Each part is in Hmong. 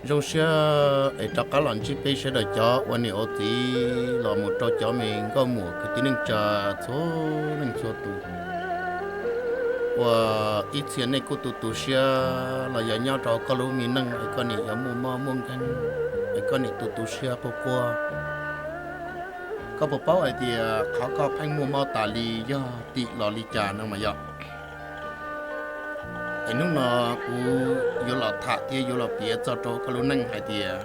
Zoo siab es rov qab los ntsib peb sawv daws cov ua niam ua txiv los mus rau cov me nkauj muam kwv tij neej tsa txhua leej txhua tus uas ib txhia nej kuj tu tu siab los yog nyob rau koj lub me neej es koj niam yuav muaj mob muaj nkeeg es koj niam tu tu siab quaj quaj. Koj puas paub hais tias qhov koj pheej muaj mob tas li yog tim los li cas no mas yog? Es hnub no kuv yuav los tham thiab yuav los piav txog rau koj lub neej hais tias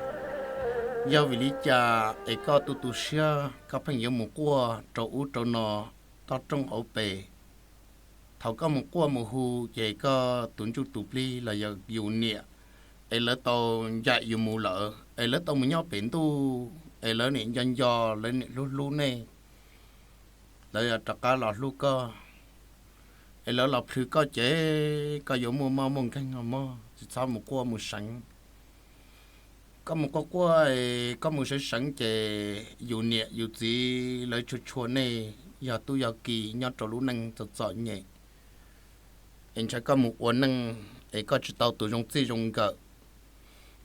yog vim li cas es koj tu tu siab koj pheej yuav mus quaj rau ub rau no toj roob hauv pes. Thaum koj mus quaj mus hu ces koj tus ntsuj tus plig los yog yus niam es lawv tau ncaim yus mus lawm es lawv tau mus nyob pem ntuj es lawv niam nco nco lawv niam hlub hlub nej, lawv yuav rov qab los hlub koj. Es lawv los plhws koj ces koj yuav muaj mob muaj nkeeg os mog, tsis txhob mus quaj mus seev. Koj mus quaj quaj, koj mus seev seev ces yus niam yus txiv lawv tshua tshua nej yog tub yog ki nyob rau lub neej txom txom nyem. Es ntshai koj mus ua neej es koj tsis tau tus zoo txij zoo nkawm,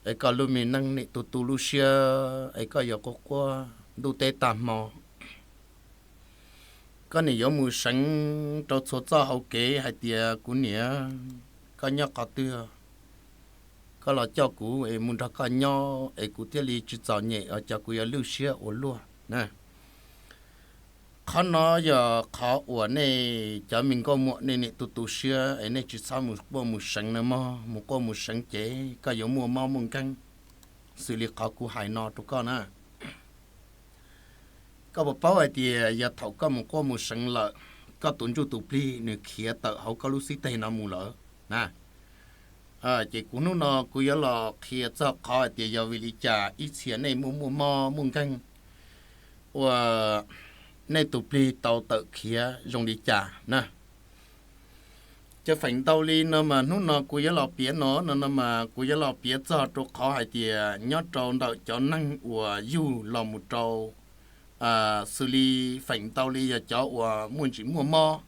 es koj lub me neej nim tu tu lub siab es koj yuav quaj quaj ntuj teb tag hmo. Koj nim yuav mus seev rau txhua txoj hauv kev hais tias kuv niam, koj nyob qhov twg? Koj los coj kuv es mus nrog koj nyob es kuv thiaj li tsis txom nyem os, cov kuv yuav lwj siab ua luaj na. Qhov no yog qhov uas nej cov me nkauj muam nej nim tu tu siab es nej tsis txhob mus quaj mus seev na mog, mus quaj mus seev ces koj yuav muaj mob muaj nkeeg xws li qhov kuv hais no rau koj na. Koj puas paub hais tias yog thaum koj mus quaj mus seev lawm, koj tus ntsuj tus plig nws khiav tawm hauv koj lub xib teg no mus lawm na. Ces kuv hnub no kuv yuav los qhia txog qhov hais tias yog vim li cas ib txhia nej muaj muaj mob muaj nkeeg uas nej tus plig tau tawm khiav zoo li cas na. Ces feem ntau li no mas hnub no kuv yuav los piav no no no mas kuv yuav los piav txog rau qhov hais tias nyob rau ntawm cov neeg uas yug los mus rau xws li feem ntau li yog cov uas muaj ntsis muaj mob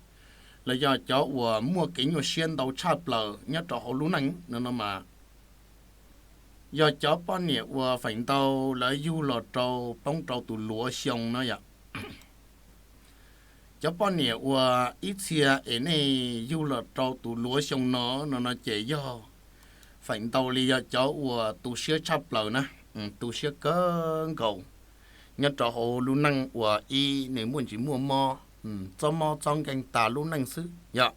los yog cov uas muaj kev nyuaj siab ntau tshaj plaws nyob rau hauv lub neej no no mas yog cov poj niam uas feem ntau lawv yug los rau poob rau tus luav xyoo no yom. Cov poj niam uas ib txhia es nej yug los rau tus luav xyoo no no no ces yog feem ntau li yog cov uas tu siab tshaj plaws na, tu siab kawg nkaus nyob rau hauv lub neej uas ib nws muaj ntsis muaj mob, txob mob txob nkeeg tas lub neej xwb yom.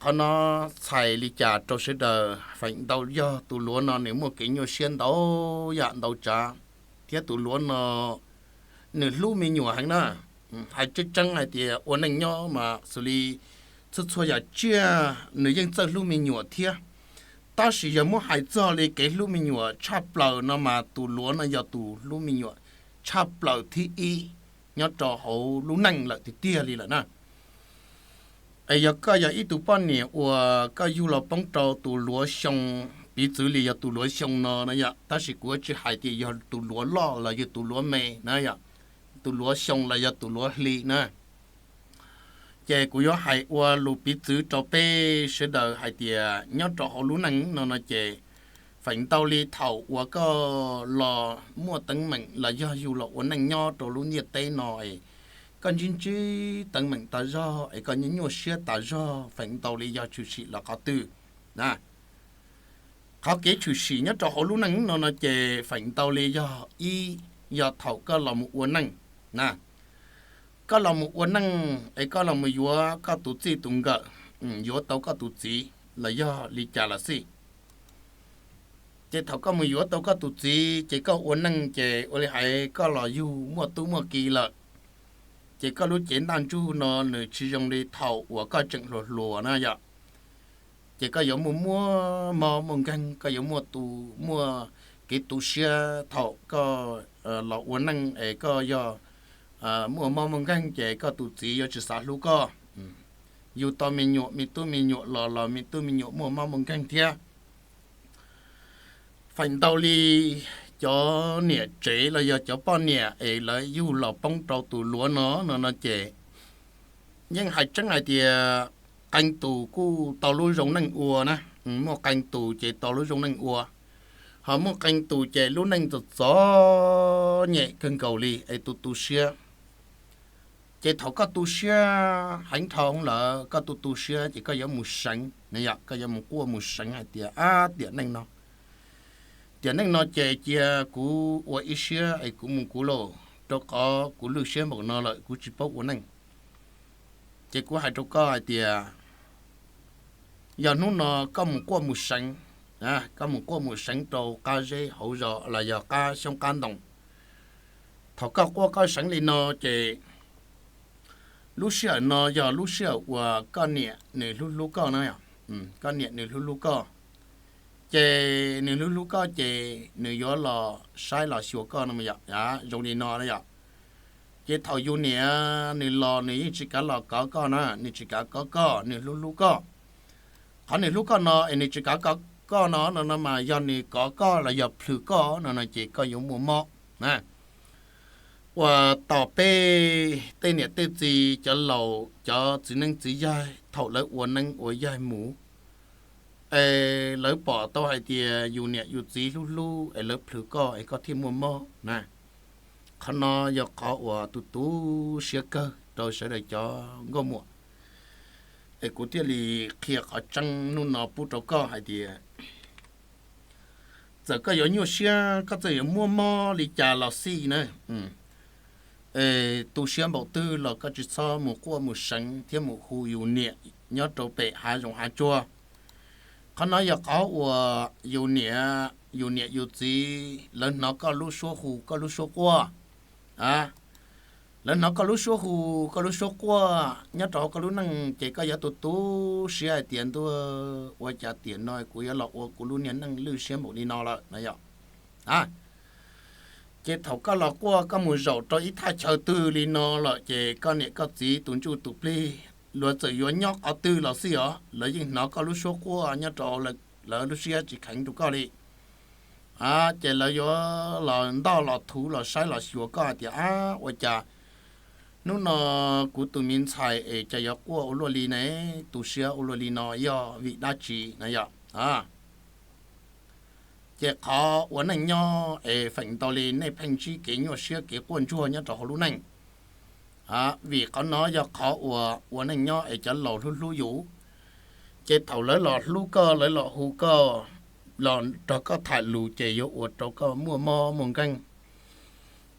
Qhov no txhais li cas rau sawv daws? Feem ntau yog tus luav no nws muaj kev nyuaj siab ntau yam ntau tsav, thiab tus luav no nws hlub me nyuam heev na. Hais tseeb tseeb hais tias ua neej nyob mas xws li txhua txhua yam tsiaj nws yeej txawj hlub me nyuam thiab, tab sis yog muab hais txog li kev hlub me nyuam tshaj plaws no mas tus luav no yog tus hlub me nyuam tshaj plaws thib ib nyob rau hauv lub neej lawm tiag tiag li lawm na. Es yog koj yog ib tug poj niam uas koj yug los poob rau tus luav xyoo, piv txwv li yog tus luav xyoo no na yom, tab sis kuv tsis hais tias yog tus luav loj los yog tus luav me na yom, tus luav xyoo los yog tus luav hli na. Ces kuv yuav hais ua lus piv txwv rau peb sawv daws hais tias nyob rau hauv lub neej no no ces feem ntau li thaum uas koj los muaj teeb meem los yog yug los ua neej nyob rau lub ntiaj teb no es koj ntsib ntsib teeb meem tas zog es koj nyuaj nyuaj siab tas zog, feem ntau li yog tshwm sim los qhov twg na? Qhov kev tshwm sim nyob rau hauv lub neej no no ces feem ntau li yog ib, yog thaum koj los mus ua neej na, koj los mus ua neej es koj los mus yuav koj tus txij tus nkawm, yuav tau koj tus txiv los yog li cas los xij. Ces thaum koj mus yuav tau koj tus txiv ces koj ua neej ces ua li hais koj los yug muaj tub muaj ki lawm, ces koj lub cev ntaj ntsug no nws tsis zoo li thaum uas koj tseem hluas hluas na yom. Ces koj yuav muaj muaj mob muaj nkeeg, koj yuav muaj tu, muaj kev tu siab thaum koj los ua neej es koj yog muaj mob muaj nkeeg ces koj tus txiv yuav tsis xav hlub koj. Yug tau me nyuam, me tub me nyuam los los me tub me nyuam muaj mob muaj nkeeg thiab. Feem ntau li cov niam tsev los yog cov poj niam es lawv yug los poob rau tus luav no no no ces yeej hais tseeb hais tias qee tus kuj tau lub zoo neej ua na, muaj qee tus ces tau lub zoo neej ua, ho muaj qee tus ces lub neej txom txom nyem kawg nkaus li es tu tu siab. Ces thaum koj tu siab heev dhau lawm, koj tu tu siab ces koj yuav mus seev, yog koj yuav mus quaj mus seev hais tias, ab, tiam neej no, tiam neej no ces cia kuv ua ib siab es kuv mus kuv lauj, rau qhov kuv lwj siab npaum no lawm kuv tsis paub ua neej. Ces kuv hais rau koj hais tias, yog hnub no koj mus quaj mus seev, koj mus quaj mus seev rau qab zeb hauv zos los yog qab xyoob qab ntoo, thaum koj quaj koj seev li no ces lub sij hawm no yog lub sij hawm uas koj niam nws hlub hlub koj na, koj niam nws hlub hlub koj, ces nws hlub hlub koj ces nws yuav los saib los xyuas koj no yom, zoo li no na yom. Ces thaum yus niam nws los nws yeej tsis kav los kov koj na, nws tsis kav kov koj, nws hlub hlub koj. Qhov nws hlub koj no es nws tsis kav kov koj no no no mas yog nws kov koj los yog plhws koj no no ces koj yuav muaj mob na. Uas tom peb tej niam tej txiv cov laus cov txiv neej txiv yaig thaum lawv ua neeb ua yaig mus es lawv pom tau hais tias yus niam yus txiv hlub hlub es lawv plhws koj es koj thiaj muaj mob na. Qhov no yog qhov uas tu tu siab kawg rau sawv daws cov nkauj muam. Es kuv thiaj li qhia qhov tseeb hnub no pub rau koj hais tias txawm koj yuav nyuaj siab, koj txawm yuav muaj mob li cas los xij na, tu siab npaum twg los koj tsis txhob mus quaj mus seev thiab mus hu yus niam nyob rau pem hav zoov hav tsuag. Qhov no yog qhov uas yus niam, yus niam yus txiv lawv hnov koj lub suab hu koj lub suab quaj, lawv hnov koj lub suab hu koj lub suab quaj nyob rau hauv koj lub neej ces koj yuav tu tu siab hais tias ntuj, ua cas tiam no kuv yuav los ua kuv lub niag neej lwj siab npaum li no lawm no yom. Ces thaum koj los quaj koj mus zaum rau ib thaj chaw twg li no lawm ces koj niam koj txiv tus ntsuj tus plig luag txawm yuav nyob qhov twg los xij os, lawv yeej hnov koj lub suab quaj nyob rau lawv lub siab tsis kheev rau koj li. Ces lawv yuav los ntoj los thuv los saib los xyuas koj hais tias, ab, ua cas hnub no kuv tus me ntxhais es cas yuav quaj ua luaj li ne, tu siab ua luaj li no yog vim dab tsi na yom. Ces qhov ua neej nyob es feem ntau li nej pheej ntsib kev nyuaj siab kev quaj ntsuag nyob rau hauv lub neej, vim qhov no yog qhov uas ua neej nyob es cov laus hlub hlub yus. Ces thaum lawv los hlub koj, lawv los hu koj, los nrog koj tham lus ces yuav ua rau koj muaj mob muaj nkeeg.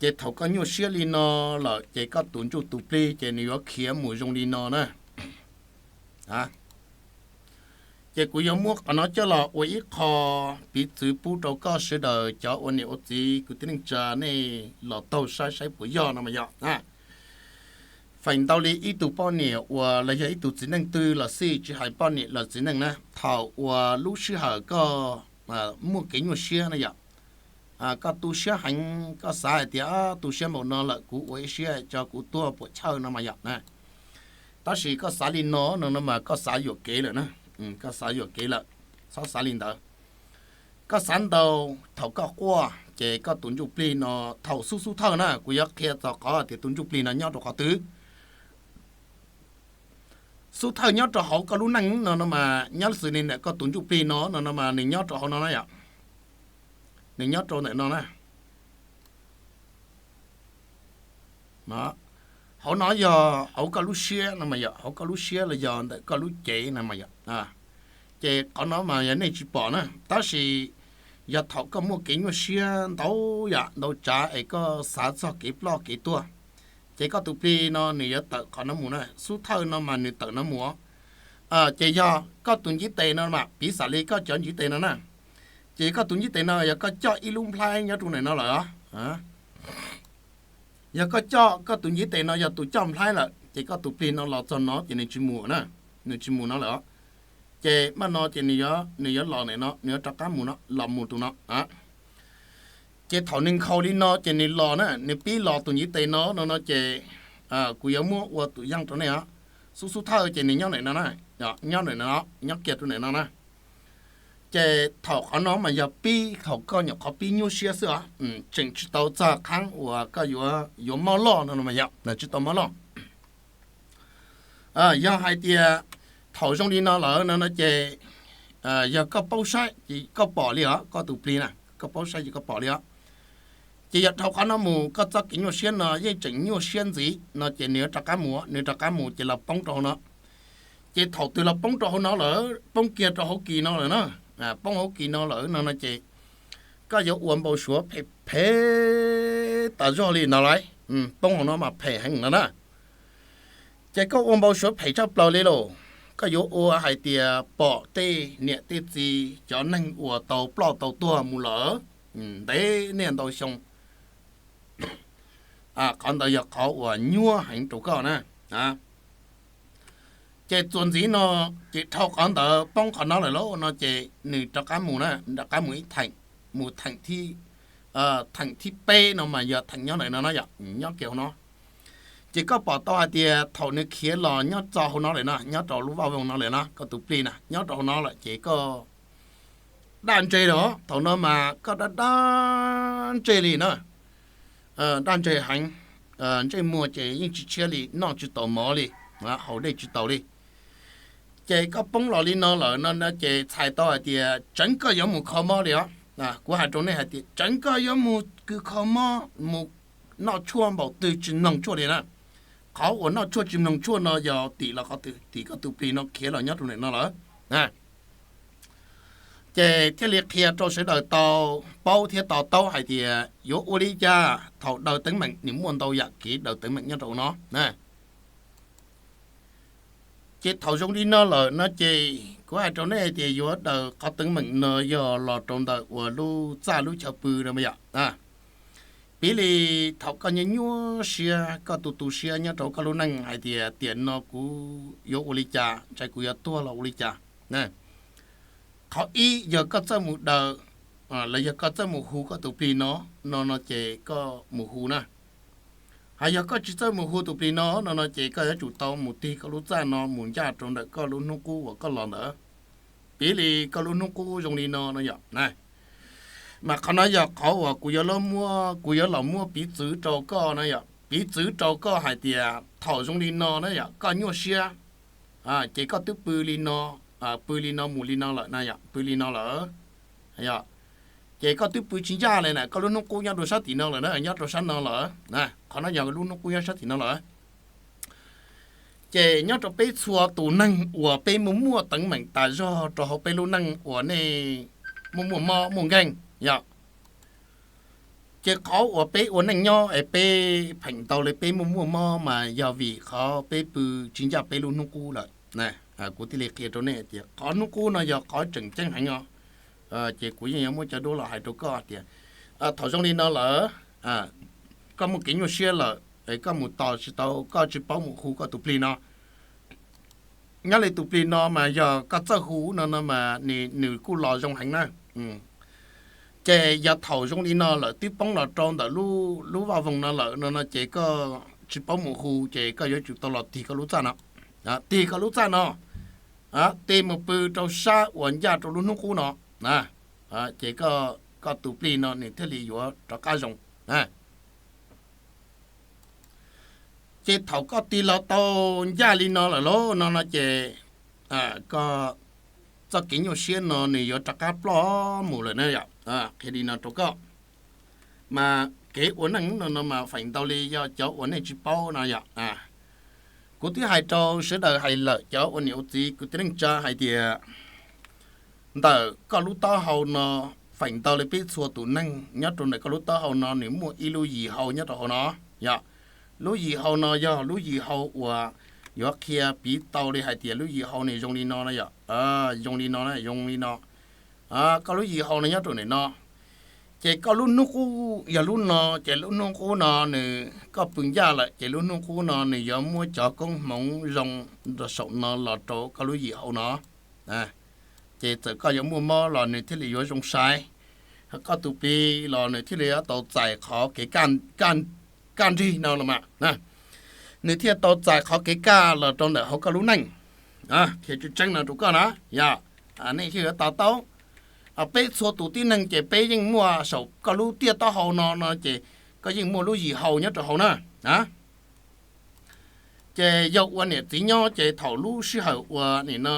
Ces thaum koj nyuaj siab li no lawm ces koj tus ntsuj tus plig ces nws yuav khiav mus zoo li no na. Ces kuv yuav muab qhov no coj los ua ib qho piv txwv pub rau koj sawv daws cov ua niam ua txiv kwv tij neej tsa nej los taug saib saib puas yog no mas yog. Feem ntau li ib tug poj niam uas los yog ib tug txiv neej twg los xij, tsis hais poj niam los txiv neej na, thaum uas lub sij hawm koj muaj kev nyuaj siab na yom, koj tu siab heev, koj xav hais tias tu siab npaum no lawm kuv ua ib siab tso kuv tuag puas chawj no mas yom na. Tab sis koj xav li no no no mas koj xav yuam kev lawm na, koj xav yuam kev lawm, txhob xav li ntawd. Koj xav ntau, thaum koj quaj ces koj tus ntsuj plig no, thaum xub xub thawj na kuv yuav qhia txog qhov tias tus ntsuj plig no nyob rau qhov twg. Xub thawj nyob rau hauv koj lub neej no no mas nyob xws li ntawm koj tus ntsuj plig no no no mas nws nyob rau hauv no na yom. Nws nyob rau ntawm no na. Hauv no yog hauv koj lub siab no mas yog hauv koj lub siab los yog ntawm koj lub cev no mas yog. Ces qhov no mas yog nej tsis pom na, tab sis yog thaum koj muaj kev nyuaj siab ntau yam ntau tsav es koj xav txog kev ploj kev tuag, ces koj tus plig no nws yuav tawm qhov no mus na, xub thawj no mas nws tawm no mus. Ces yog koj tus ntiv tes no mas piv xam li koj cov ntiv tes no na, ces koj tus ntiv tes no yog koj coj ib lub nplhaib nyob rau ntawm no lawm. Yog koj coj koj tus ntiv tes no yog tus coj nplhaib lawm ces koj tus plig no los txog no ces nws tsis mus na, nws tsis mus no lawm. Ces maj no ces nws yuav los ntawm no, nws yuav rov qab mus no, los mus tus no. Ces thaum nws nkhaus li no ces nws los na, nws pib los tus ntiv tes no no no ces kuv yuav muab ua tus yeej rau nej os. Xub xub thawj ces nws nyob ntawm no na, nyob ntawm no, nyob kiag rau ntawm no na. Ces thaum qhov no mas yog pib thaum koj nyuam qhuav pib nyuaj siab xwb os, tseem tsis tau txog qhov uas koj yuav mob loj no mas yog tsis tau mob loj. Yog hais tias thaum zoo li no lawm no no ces Yog koj paub saib ces koj pom li os, koj tus plig na, koj paub saib ces koj pom li os. Ces yog dhau qhov no mus koj txoj kev nyuaj siab no yeej tseem nyuaj siab ntxiv no ces nws yuav rov qab mus, nws rov qab mus ces los poob rau hauv no. Ces thaum twg los poob rau hauv no lawm, poob kiag rau hauv kis no lawm na, poob hauv kis no lawm no no ces koj yuav ua npau suav phem phem tas zog li no lauj. Poob hauv no mas phem heev no na. Ces koj ua npau suav phem tshaj plaws li lauj. Koj yuav ua hais tias pom tej niam tej txiv cov neeg uas tau ploj tau tuag mus lawm ntev niaj ntau xyoo. Qhov ntawd yog qhov uas nyuaj heev rau koj na. Ces txuas ntxiv no, ces dhau qhov ntawd poob qhov no lawm lauj no ces nws rov qab mus na, rov qab mus ib theem, mus theem thib, theem thib peb no mas yog theem nyob ntawm no no yom, nyob kiag hauv no. Ces koj pom tau hais tias thaum nws khiav los nyob txog hauv no lawm no, nyob rau lub vaj voog no lawm no, koj tus plig na nyob rau hauv no lawm ces koj daj ntseg los thaum no mas koj daj daj ntseg li na. Daj ntseg heev, ntsej muag ces yeej tsis tshiab li, noj tsis tau mov li, haus dej tsis taus li. Ces koj poob los li no lawm no ces txhais tau hais tias tseev koj yuav mus kho mob li os. Kuv hais rau nej hais tias tseev koj yuav mus kws kho mob, mus noj tshuaj npaum twg tsis mloog tshuaj li na. Qhov uas noj tshuaj tsis mloog tshuaj no yog tim los qhov twg? Tim koj tus plig no khiav los nyob rau ntawm no lawm. Ces thiaj li qhia rau sawv daws tau paub thiab to taub hais tias yuav ua li cas thaum daws teeb meem, nws muaj ntau yam kev daws teeb meem nyob rau hauv no. Ces thaum zoo li no lawm no ces kuv hais rau nej hais tias yuav daws qhov teeb meem no yog los rau ntawm uas lub txaj lub chaw pw no yom. Piv li thaum koj nyuaj nyuaj siab, koj tu tu siab nyob rau koj lub neej hais tias tiam no kuv yuav ua li cas, ntshai kuv yuav tuag los ua li cas. Qhov ib yog koj txawj mus daws los yog koj txawj mus hu koj tus plig no, no no ces koj mus hu na. Hos yog koj tsis txawj mus hu tus plig no no no ces koj yuav tsum tau mus tig koj lub txaj no mus ncaj rau ntawm koj lub hnub qub uas koj los ntawd. Piv li koj lub hnub qub zoo li no no yom. Mas qhov no yog qhov uas kuv yuav los muab, kuv yuav los muab piv txwv rau koj na yom, piv txwv rau koj hais tias thaum zoo li no na yom, koj nyuaj siab, ces koj twb pw li no, pw li no mus li no lawm na yom, pw li no lawm. Ces koj twb pw tsis ncaj li na, koj lub hnub qub nyob rau sab tim no lawm na, nyob rau sab no lawm. Qhov no yog lub hnub qub nyob sab tim no lawm. Ces nyob rau peb txhua tus neeg uas peb muaj muaj teeb meem tas zog rau hauv peb lub neej uas nej muaj muaj mob muaj nkeeg yom, ces qhov uas peb ua neej nyob es peb pheem ntau li peb muaj muaj mob mas yog vim qhov peb pw tsis ncaj peb lub hnub qub lawm. Kuv thiaj li qhia rau nej tias qhov hnub qub no yog qhov tseem ceeb heev os. Ces kuv yeej yuav muab cov duab los hais rau koj tias thaum zoo li no lawm, koj muaj kev nyuaj siab lawm, koj mus tos tsis tau, koj tsis paub mus hu koj tus plig no. Nyob li tus plig no mas yog koj txawj hu no no mas nws kuj los zoo heev na. Ces yog thaum zoo li no lawm twb poob los rau ntawm lub vaj voog no lawm no no ces koj tsis paub mus hu ces koj yuav tsum tau los tig koj lub txaj no. Tig koj lub txaj no, tig mus pw rau sab uas ncaj rau lub hnub qub no. Ces koj tus plig no nws thiaj li yuav rov qab zoo. Ces thaum koj tig los tau ncaj li no lawm lauj no no ces koj txoj kev nyuaj siab no nws yuav rov qab ploj mus lawm na yom. Qhia li no rau koj. Mas kev ua neej no no mas feem ntau li yog cov uas nej tsis paub no yom. Kuv twb hais rau sawv daws hais lawm cov ua niam ua txiv kwv tij neej tsa hais tias ntawm koj lub taub hau no, feem ntau li peb txhua tus neeg nyob rau ntawm koj lub taub hau no nws muaj ib lub yim hau nyob rau hauv no yom. Lub yim hau no yog lub yim hau uas yuav qhia piv tau li hais tias lub yim hau nws zoo li no na yom, zoo li no na, zoo li no. Koj lub yim hau no nyob rau ntawm no, ces koj lub hnub qub yog lub no, ces lub hnub qub no nws koj pw ncaj lawm ces lub hnub qub no nws yuav muab cov koob hmoov zoo rau saum no los rau koj lub yim hau no. Ces txawm koj yuav muaj mob los nws thiaj li yuav zoo sai, koj tus plig los nws thiaj li tau txais qhov kev kaj nrig no los mas, nws thiaj tau txais qhov kev kaj los rau ntawm hauv koj lub neej. Qhia tseeb tseeb no rau koj na, yog nej thiaj yuav to taub. Peb txhua tus tib neeg ces peb yeej muaj saum koj lub tiaj taub hau no no ces koj yeej muaj lub yim hau nyob rau hauv na. Ces yog ua niam txiv nyob ces thaum lub sij hawm uas nim no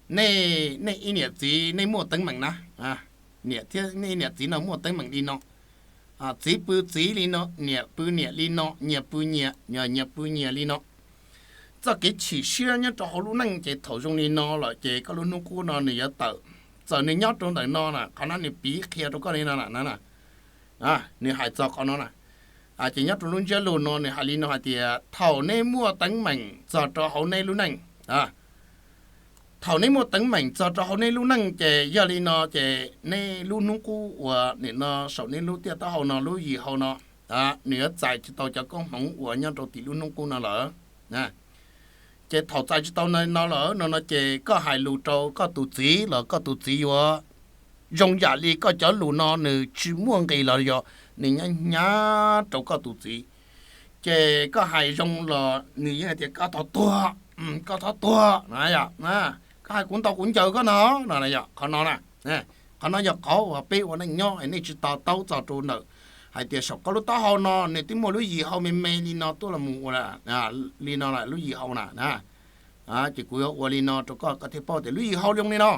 nej, nej ib niam txiv nej muaj teeb meem na, niam thiab nej niam txiv no muaj teeb meem li no, txiv pw txiv li no, niam pw niam li no, nyias pw nyias, nyias pw nyias li no. Txoj kev chim siab nyob rau hauv lub neej ces thaum zoo li no lawm ces koj lub hnub qub no nws yuav tawm. Txawm nws nyob rau ntawm no na, qhov no nws piv qhia rau koj li no na, nws hais txog qhov no na. Ces nyob rau lub ntsiab lus no nws hais li no hais tias thaum nej muaj teeb meem txog rau hauv nej lub neej, thaum nej muaj teeb meem txog rau hauv nej lub neej ces yog li no ces nej lub hnub qub uas nim no saum nej lub tiaj taub hau no lub yim hau no, nws yuav txais tsis tau cov koob hmoov uas nyob rau tim lub hnub qub no lawm. Ces thaum txais tsis tau no lawm no no ces koj hais lus rau koj tus txiv los koj tus txiv yuav zoo yam li koj cov lus no nws tsis muaj nqis los yog nws nyob hnyav rau koj tus txiv. Ces koj hais zoo los nws yeej hais tias koj thov tuag, koj thov tuag no yom, koj hais kuv ntaus kuv ncaws koj no no yom, qhov no na. Qhov no yog qhov uas peb ua neej nyob es nej tsis to taub txog rau ntawm hais tias saum koj lub taub hau no nws twb muaj lub yim hau me me li no tuaj los mus ua li no lawm lub yim hau na. Ces kuv yuav ua li no rau koj, koj thiaj paub tias lub yim hau zoo li no.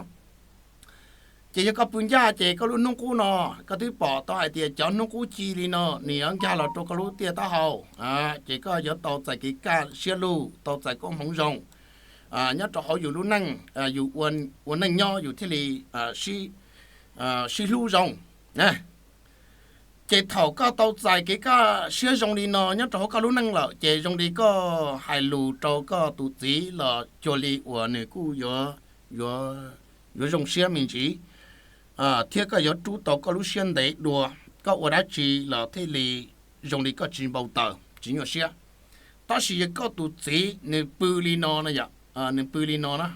Ces yog koj pw ncaj ces koj lub hnub qub no koj twb pom tau hais tias cov hnub qub ci li no nws yuav nkag los rau koj lub tiaj taub hau. Ces koj yuav tau txais kev kaj siab lug, tau txais koob hmoov zoo nyob rau hauv yus lub neej, yus ua neej nyob yus thiaj li sib hlub zoo. Ces thaum koj tau txais kev kaj siab zoo li no nyob rau hauv koj lub neej lawm ces zoo li koj hais lus rau koj tus txiv los cuag li uas nws kuj yuav zoo siab me ntsis, thiab koj yuav rub tau koj lub siab ntev dua. Koj ua dab tsi los thiaj li zoo li koj tsis npau taws tsis nyuaj siab. Tab sis yog koj tus txiv nws pw li no na yom, nws pw li no na,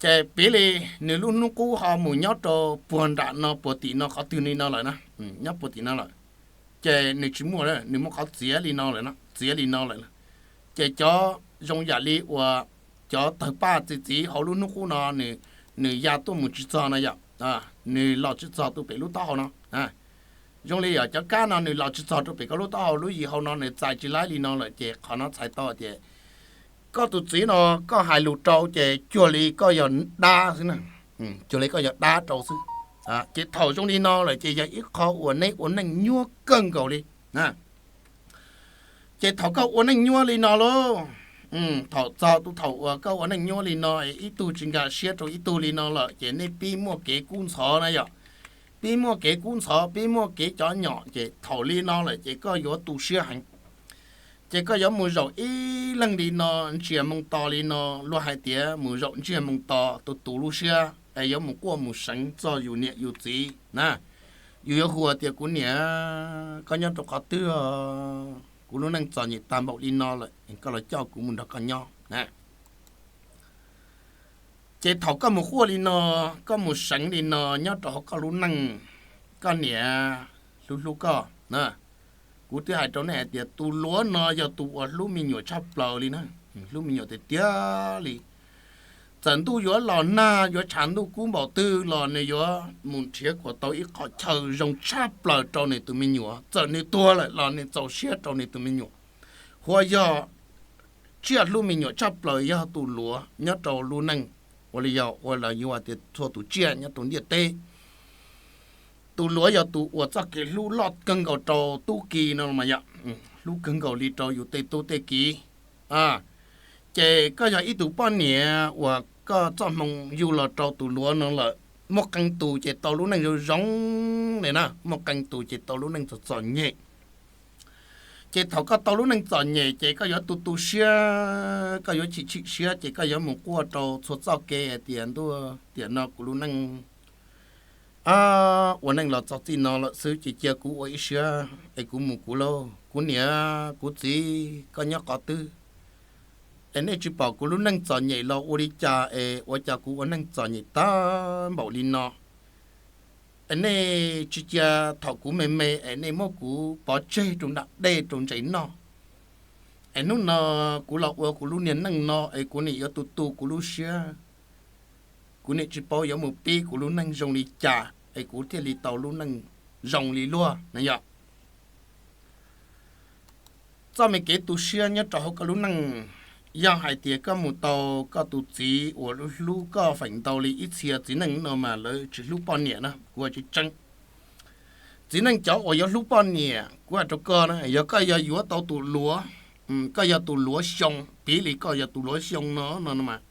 ces piv li nws lub hnub qub ho mus nyob rau puag nram no puag tim no qhov twg li no lawm na, nyob puag tim no lawm, ces nws tsis muaj, nws muaj qhov txiav li no lawm, txiav li no lawm. Ces cov zoo yam li uas cov tawg paj txi txiv hauv lub hnub qub no nws ya tuaj mus tsis txog na yom, nws los tsis txog tus pem lub taub hau no. Zoo li yog cov kab no nws los tsis txog rau pem koj lub taub hau, lub yim hau no nws txais tsis laib li no lawm ces qhov no txhais tau tias koj tus txiv no koj hais lus rau ces cuag li koj yog dab xwb na, cuag li koj yog dab rau xwb. Ces thaum zoo li no lawm ces yog ib qho uas nej ua neej nyuaj kawg nkaus li. Ces thaum koj ua neej nyuaj li no lauj, thaum txog tus thaum uas koj ua neej nyuaj li no es ib tug tsis nkag siab rau ib tug li no lawm ces nej pib muaj kev kub ntxhov na yom. Pib muaj kev kub ntxhov, pib muaj kev cov nyom ces thaum li no lawm ces koj yuav tu siab heev. Ces koj yuav mus zaum ib leeg li no, ntsiag moo to li no, luag hais tias mus zaum ntsiag moo to, tus tus lub siab es yuav mus quaj mus seev txog yus niam yus txiv na. Yus yuav hu tias kuv niam, koj nyob rau qhov twg? Kuv lub neej txom nyem tag npaum li no lawm, koj los coj kuv mus nrog koj nyob na. Ces thaum koj mus quaj li no, koj mus seev li no nyob rau hauv koj lub neej, koj niam hlub hlub koj na. Kuv twb hais rau nej hais tias tus luav no yog tus uas hlub me nyuam tshaj plaws li na, hlub me nyuam tiag tiag li. Txawm ntuj yuav los nag yuav tshav ntuj kub npaum twg los nws yuav mus nrhiav kom tau ib qho chaw zoo tshaj plaws rau nws tus me nyuam, txawm nws tuag lawm los nws txaus siab rau nws tus me nyuam. Huas yog tsiaj hlub me nyuam tshaj plaws yog tus luav nyob rau lub neej, ua li yog ua los yuav tias txhua tus tsiaj nyob rau ntiaj teb. Tus luav yog tus uas txoj kev hlub loj kawg nkaus rau tub ki no mas yom, hlub kawg nkaus li rau yus tej tub tej ki. Ces koj yog ib tug poj niam uas koj txoj hmoo yug los rau tus luav no lawm, muaj qee tus ces tau lub neej zoo zoo li na, muaj qee tus ces tau lub neej txom txom nyem. Ces thaum koj tau lub neej txom nyem ces koj yuav tu tu siab, koj yuav chim chim siab ces koj yuav mus quaj rau txhua txoj kev hais tias ntuj, tiam no kuv lub neej ua neej los txog txij no lawm xwb ces cia kuv ua ib siab es kuv mus kuv lauj. Kuv niam kuv txiv koj nyob qhov twg es nej tsis pom kuv lub neej txom nyem los ua li cas es ua cas kuv ua neej txom nyem tag npaum li no? Es nej tsis cia thaum kuv me me es nej muab kuv pov tseg rau nram dej rau ntses noj, es hnub no kuv los ua kuv lub niag neej no es kuv niam yuav tu tu kuv lub siab, kuv niam tsis paub yuav mus pib kuv lub neej zoo li cas es kuv thiaj li tau lub neej zoo li luag na yom. Txoj me kev tu siab nyob rau hauv koj lub neej Yog hais tias koj mus tau koj tus txiv uas hlub koj feem ntau li ib txhia txiv neej no mas lawv tsis hlub poj niam na, kuv tsis tseeb. Txiv neej cov uas yuav hlub poj niam, kuv hais rau koj na, yog koj yog yuav tau tus luav, koj yog tus luav xyoo, piv li koj yog tus luav xyoo no no mas,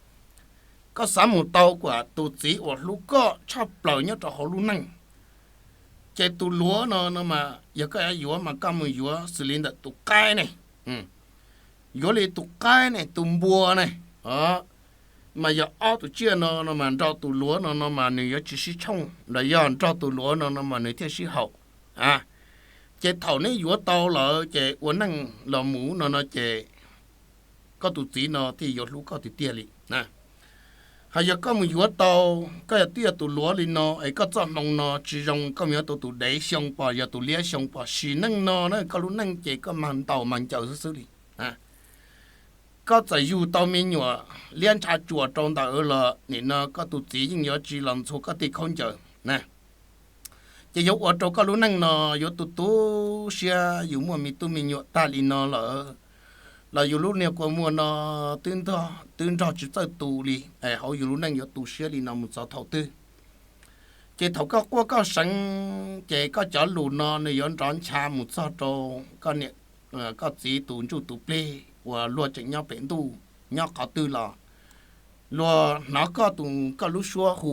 koj xav mus tau kuas tus txiv uas hlub koj tshaj plaws nyob rau hauv lub neej, ces tus luav no no mas yog koj yuav mas koj mus yuav xws li ntawm tus qaib ne, yuav li tus qaib ne, tus npua ne, mas yog ob tus tsiaj no no mas nrog tus luav no no mas nws yuav tsis sib tshooj, los yog nrog tus luav no no mas nws thiaj sib haum. Ces thaum neb yuav tau lawm ces ua neej los mus no no ces koj tus txiv no thiaj yuav hlub koj tiag tiag li. Hos yog koj mus yuav tau, koj yog twb yog tus luav li no es koj txoj hmoo no tsis zoo, koj mus yuav tau tus dev xyoo pom, yog tus liab xyoo pom, sim neej no na koj lub neej ces koj mag ntaus mag ncaws xwb xwb li. Koj txawm yug tau me nyuam liab ntsha tsuas rau ntawd los nim no koj tus txiv yeej yuav tsis los ntxhua koj tej khaub ncaws na. Ces yuav ua rau koj lub neej no yuav tu tu siab, yus muaj me tub me nyuam tag li no lawm, los yus lub niag kua muag no twb nrog, twb nrog tsis txawj tu li, hauv yus lub neej yuav tu siab li no mus txog thaum twg? Ces thaum koj quaj koj seev, ces koj cov lus no nws yuav nrov ncha mus txog rau koj niam, koj txiv tus ntsuj tus plig uas luag tseem nyob pem ntuj, nyob qhov twg los luag hnov koj tus, koj lub suab hu.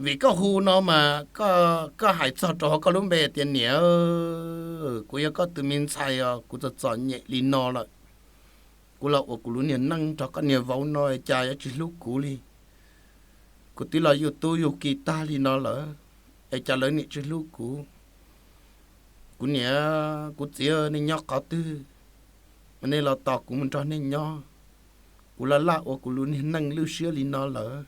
Vim koj hu no mas koj hais txog rau hauv koj lub npe tias niam, kuv yog koj tus me ntxhais os, kuv txom txom nyem li no lawm. Kuv los ua kuv lub niag neej nrog koj niag vauv no cas yuav tsis hlub kuv li. Kuv twb los yug tub yug ki tag li no lawm, es cas lawv niam tsis hlub kuv? Kuv niam kuv txiv, nej nyob qhov twg? Nej los tos kuv mus nrog nej nyob. Kuv laj laj ua kuv lub niag neej lwj siab li no lawm.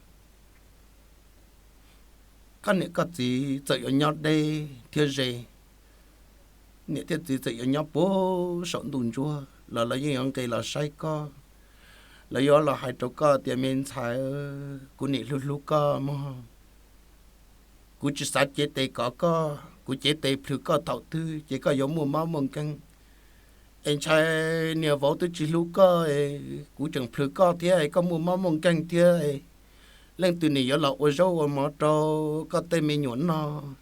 Koj niam koj txiv txawm yuav nyob deb thiab ze, niam thiab txiv txawm yuav nyob puag saum ntuj ntsuab los lawv yeej yuav nqis los saib koj. Lawv yuav los hais rau koj tias me ntxhais, kuv niam hlub hlub koj mog. Kuv tsis xav cev tes kov koj, kuv cev tes plhws koj thaum twg ces koj yuav muaj mob muaj nkeeg. Es ntshai niam vauv twb tsis hlub koj, kuv tseem plhws koj thiab koj muaj mob muaj nkeeg thiab, leej twg nws yuav los ua zaub ua mov rau koj tej me nyuam noj?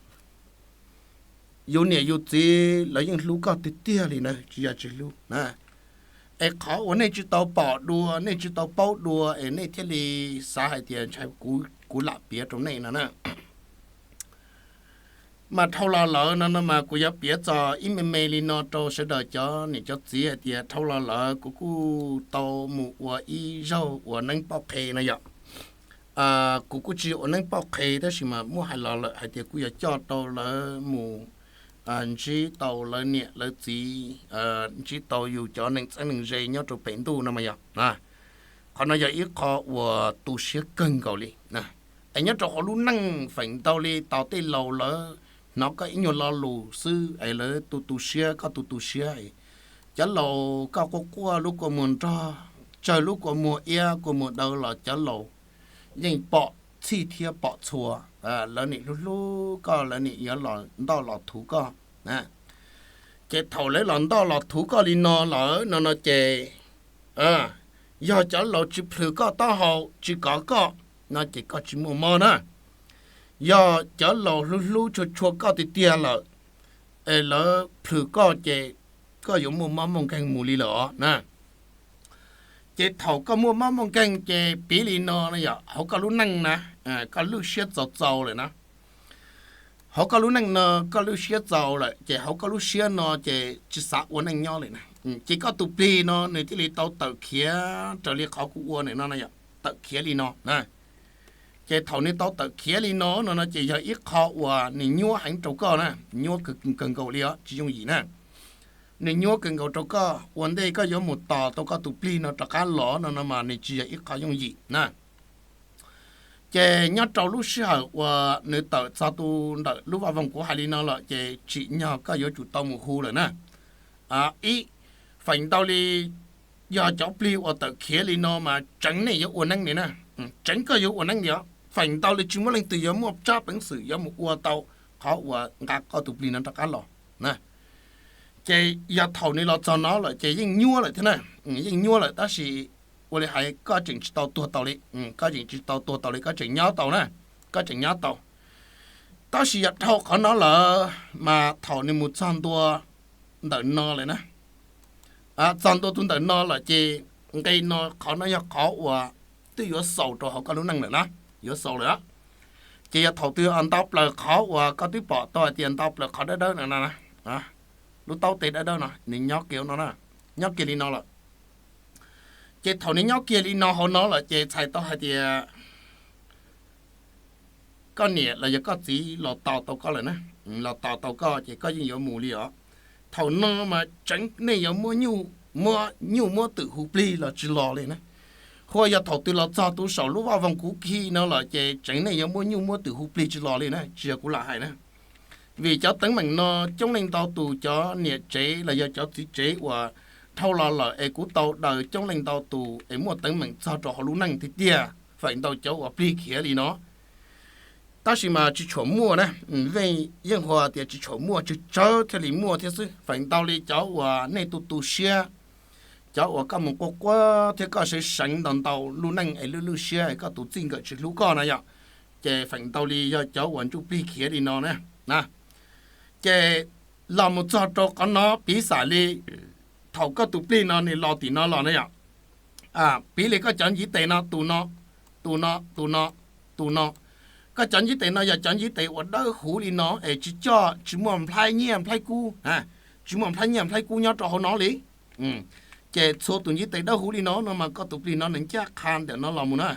Yus niam yus txiv lawv yeej hlub koj tiag tiag li na, tsis yog tsis hlub na. Es qhov uas nej tsis tau pom dua, nej tsis tau paub dua es nej thiaj li xav hais tias ntshai kuv lam piav rau nej no na. Mas dhau los lawm no no mas kuv yuav piav txog ib me me li no rau sawv daws cov niam cov txiv hais tias dhau los lawm kuv kuj tau mus ua ib zaug ua neeb pauj qhe no yom. Kuv kuj tsis ua neeb pauj qhe tab sis mas muab hais los lawm hais tias kuj yuav coj tau lawv mus ntsib tau lawv niam lawv txiv, ntsib tau yus cov neeg txheeb neeg ze nyob rau pem ntuj no mas yog. Qhov no yog ib qho uas tu siab kawg nkaus li. Es nyob rau hauv lub neej feem ntau li tos tej laus lawv hnov koj ib nyuag lo lus xwb es lawv tu tu siab, koj tu tu siab. Cov laus koj quaj quaj lub kua muag nrog, tsawg lub kua muag iab kua muag daw los cov laus yeej pom txhij thiab pom txhua, lawv nim hlub hlub koj, lawv nim yuav los ntoj los thuv koj. Ces thaum lawv los ntoj los thuv koj li no lawm no no ces, yog cov laus tsis plhws koj taub hau tsis kov koj no ces koj tsis muaj mob na. Yog cov laus hlub hlub tshua tshua koj tiag tiag lawm, es lawv plhws koj ces koj yuav muaj mob muaj nkeeg mus li lawm os na. Ces thaum koj muaj mob muaj nkeeg ces piv li no yom, hauv koj lub neej na, koj lwj siab txaus txaus lawm na. Hauv koj lub neej no koj lwj siab txaus lawm ces hauv koj lub siab no ces tsis xav ua neej nyob lawm na. Ces koj tus plig no nws thiaj li tau tawm khiav raws li qhov kuv ua ntawm no na yom, tawm khiav li no na. Ces thaum nws tau tawm khiav li no no no ces yog ib qho uas nws nyuaj heev rau koj na, nyuaj kawg nkaus li os, tsis yooj yim na. Nws nyuaj kawg nkaus rau koj, ua ntej koj yuav mus tos tau koj tus plig no rov qab los no no mas nws tsis yog ib qho yooj yim na. Ces nyob rau lub sij hawm uas nws tawm txog tu ntawm lub vaj voog kuv hais li no lawm ces tsim nyog koj yuav tsum tau mus hu lawm na. Ib, feem ntau li yog cov plig uas tawm khiav li no mas tseev nej yuav ua neeb li na, tseev koj yuav ua neeb li os. Feem ntau li tsis muaj leej twg yuav muaj tsab peev xwm yuav mus ua tau qhov uas nqa koj tus plig no rov qab los na. Ces yog thaum nws los txog no lawm ces yeej nyuaj lawm thiab na, yeej nyuaj lawm tab sis ua li hais koj tseem tsis tau tuag tau li, koj tseem tsis tau tuag tau li, koj tseem nyob tau na, koj tseem nyob tau. Tab sis yog dhau qhov no lawm mas thaum nws mus txog ntua ntawm no lawm na, txog ntua tus ntawm no lawm ces nqe no, qhov no yog qhov uas twb yuav xaus rau hauv koj lub neej lawm na, yuav xaus lawm. Ces yog thaum twg ntau plaws qhov uas koj twb pom tau hais tias ntau plaws qhov dawb dawb no, lub taub teg dawb dawb no nws nyob kiag no, nyob kiag li no lawm. Ces thaum nws nyob kiag li no hauv no lawm ces txhais tau hais tias koj niam los yog koj txiv los tos tau koj lawm na, los tos tau koj ces koj yeej yuav mus li os. Thaum no mas tseev nej yuav muab nyuj muab twm hu plig los tsis los li na. Hos yog thaum twg los txog tus saum lub vaj voog kuv khi no lawm ces tseev nej yuav muab nyuj muab twm hu plig tsis los li na, tsis yog kuv lam hais na. Vim cov teeb meem no coob leej ntau tus cov niam tsev los yog cov txiv tsev uas dhau los lawm es kuv tau daws coob leej ntau tus es muaj teeb meem txog rau hauv lub neej tiag tiag, feem ntau cov uas plig khiav li no. Tab sis mas tsis tshua muaj na, yeej hu tias tsis tshua muaj, tsawg tsawg thiaj li muaj thiab xwb. Feem ntau li cov uas nej tu tu siab, cov uas koj mus quaj quaj thiab koj seev seev ntau ntau lub neej es lwj lwj siab koj tus txij nkawm tsis hlub koj na yom, ces feem ntau li yog cov uas ntsuj plig khiav li no na. Ces los mus txog rau qhov no piv xam li thaum koj tus plig no nws los tim no los na yom, piv li koj cov ntiv tes no, tus no, tus no, tus no, tus no, koj cov ntiv tes no yog cov ntiv tes uas dawb huv li no es tsis coj, tsis muaj nplhaib nyiaj nplhaib kub, tsis muaj nplhaib nyiaj nplhaib kub nyob rau hauv no li. Ces txhua tus ntiv tes dawb huv li no no mas koj tus plig no nws ncaj qha ntawm no los mus na,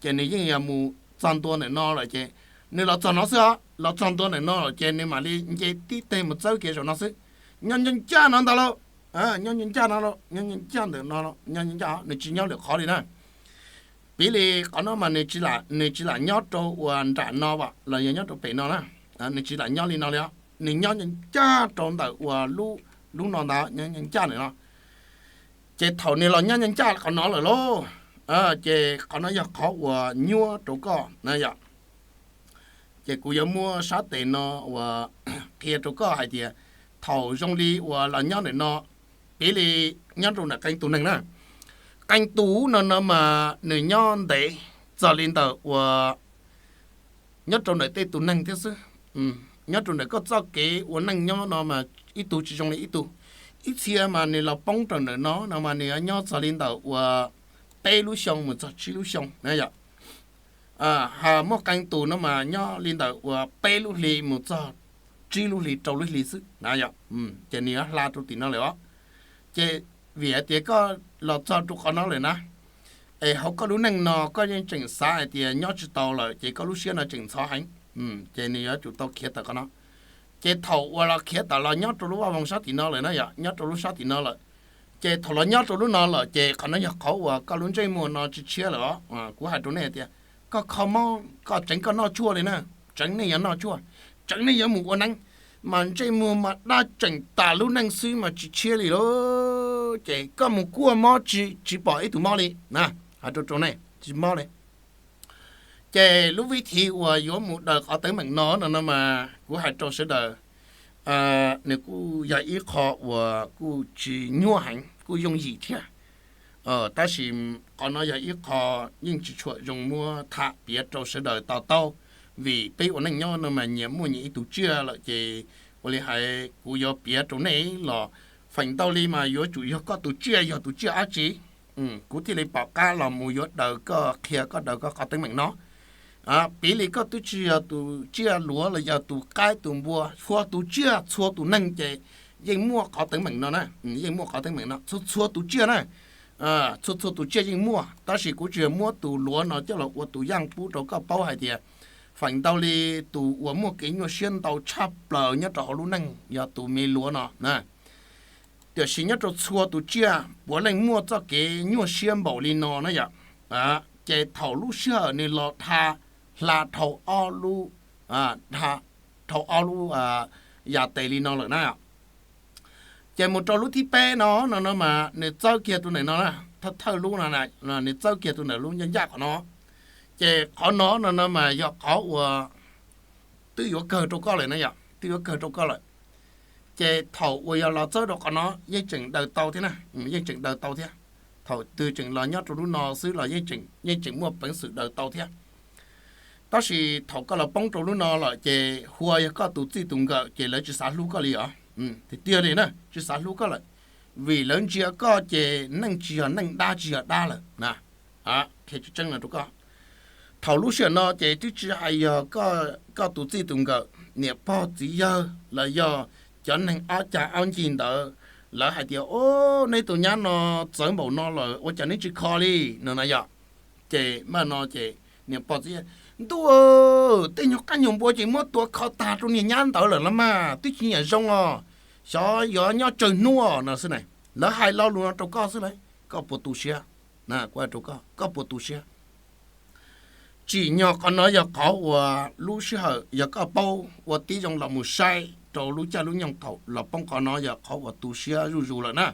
ces nws yeej yog mus txog ntua ntawm no lawm ces nws los txog no xwb os, los txog ntua ntawm no lawm ces nws mam li nce tib teg mus txawb kiag saum no xwb. Nyob nyob ncaj no ntag lauj, nyob nyob ncaj no, nyob nyob ncaj ntawm no, nyob nyob ncaj, nws tsis nyob lwm qhov li na. Piv li qhov no mas nws tsis lam nyob rau uas nram no los yog nyob rau pem no na, nws tsis lam nyob li no li os, nws nyob nyob ncaj rau ntawm uas lub no ntag, nyob nyob ncaj ntawm no. Ces thaum nws los nyob nyob ncaj qhov no lawm lauj, ces qhov no yog qhov uas nyuaj rau koj na yom. Ces kuv yuav muab sab tes no uas qhia rau koj hais tias thaum zoo li uas los nyob ntawm no, piv li nyob rau ntawm qee tus neeg na, qee tus no no mas nws nyob ntev txog li ntawm uas nyob rau ntawm tej tus neeg thiab xwb. Nyob rau ntawm koj txoj kev ua neej nyob no mas ib tug tsis zoo li ib tug. Ib txhia mas nws los poob rau ntawm no no mas nws yuav nyob txog li ntawm uas peb lub xyoo mus txog tsib lub xyoo na yom. Ho muaj qee tus no mas nyob li ntawm uas peb lub hli mus txog tsib lub hli rau lub hli xwb na yom, ces nws yuav hla rau tim no lawm os. Ces vim hais tias koj los txog rau qhov no lawm na, es hauv koj lub neej no koj yeej tseem xav hais tias nyob tsis tau lawm ces koj lub siab no tseem ntxhov heev, ces nws yuav tsum tau khiav tawm qhov no. Ces thaum uas los khiav tawm los nyob rau lub vaj voog sab tim no lawm na yom, nyob rau lub sab tim no lawm, ces thaum los nyob rau lub no lawm ces qhov no yog qhov uas koj lub ntsej muag no tsis tshiab lawm os. Kuv hais rau nej tias koj kho mob koj tseev koj noj tshuaj li na, tseev nej yuav noj tshuaj, tseev nej yuav mus ua neeb, mas ntsej muag mas daj tseem tas lub neej xwb mas tsis tshiab li lauj. Ces koj mus kuaj mob tsis tsis pom ib tug mob li na, hais rau rau nej tsis mob li. Ces lub vib thib uas yuav mus daws qhov teeb meem no no no mas kuv hais rau sawv daws, nws kuj yog ib qho uas kuj tsis nyuaj heev, kuj yooj yim thiab. Tab sis qhov no yog ib qho yeej tsis tshua zoo muab tham piav rau sawv daws to taub, vim peb ua neej nyob no mas nyias muaj nyias ib tug tsiaj lawm ces ua li hais kuv yuav piav rau nej los feem ntau li mas yuav tsum yog koj tus tsiaj yog tus tsiaj dab tsi, kuv thiaj li pom qab los mus yuav daws koj, qhia koj daws koj qhov teeb meem no. Piv li koj twb tsis yog tus tsiaj luav los yog tus qaib tus npua, txhua tus tsiaj txhua tus neeg ces yeej muaj qhov teeb meem no na, yeej muaj qhov teeb meem no txhua txhua tus tsiaj na. Txhua txhua tus tsiaj yeej muaj, tab sis kuv tsis yog muab tus luav no coj los ua tus yaj pub rau koj paub hais tias feem ntau li tus uas muaj kev nyuaj siab ntau tshaj plaws nyob rau hauv lub neej yog tus me luav no. Tiam sis nyob rau txhua tus tsiaj puav leej muaj txoj kev nyuaj siab npaum li no na yom. Ces thaum lub sij hawm nws los dhau, hla dhau ob lub, dhau ob lub yam tes li no lawm na. Ces mus rau lub thib peb no no no mas nws txawb kiag tus ntawm no na, thawj thawj lub no, nws txawb kiag tus ntawm lub ncaj ncaj qhov no. Ces qhov no no no mas yog qhov uas twb yuav kawg rau koj lawm na yom, twb yuav kawg rau koj lawm. Ces thaum uas yog los txog rau qhov no yeej tseem daws tau thiab na, yeej tseem daws tau thiab. Thaum twg tseem los nyob rau lub no xwb los yeej tseem muaj peev xwm daws tau thiab. Tab sis thaum koj los poob rau lub no lawm ces hu ua yog koj tus txij tus nkawm ces lawv tsis xav hlub koj li os. Tiag tiag li na, tsis xav hlub koj lawm, vim lawv ntsia koj ces neeg tsis yog neeg, dab tsis yog dab lawm na. Qhia tseeb no rau koj, thaum lub sij hawm no ces twb tsis hais yog koj tus txij tus nkawm, niam pog txiv yawg los yog cov neeg ob cag ob ncig ntawd, lawv hais tias, Au, neb tus nyab no txawv npaum no lawm ua cas neb tsis kho li? No na yom. Ces mam no ces niam pog txiv yawg, Ntuj, tej nyuag qaib nyuag npua ces muab tua kho tag rau niag nyab ntawd lawm los mas twb tsis nyiam zoo os, xyov yuav nyob tsawg hnub no xwb na. Lawv hais lo lus no rau koj xwb lauj, koj puas tu siab? Kuv hais rau koj, koj puas tu siab? Tsim nyog qhov no yog qhov uas lub sij hawm yog koj paub ua tib zoo los mus saib rau lub caij lub nyoog thaum los poob qhov no yog qhov uas tu siab zuj zus lawm na.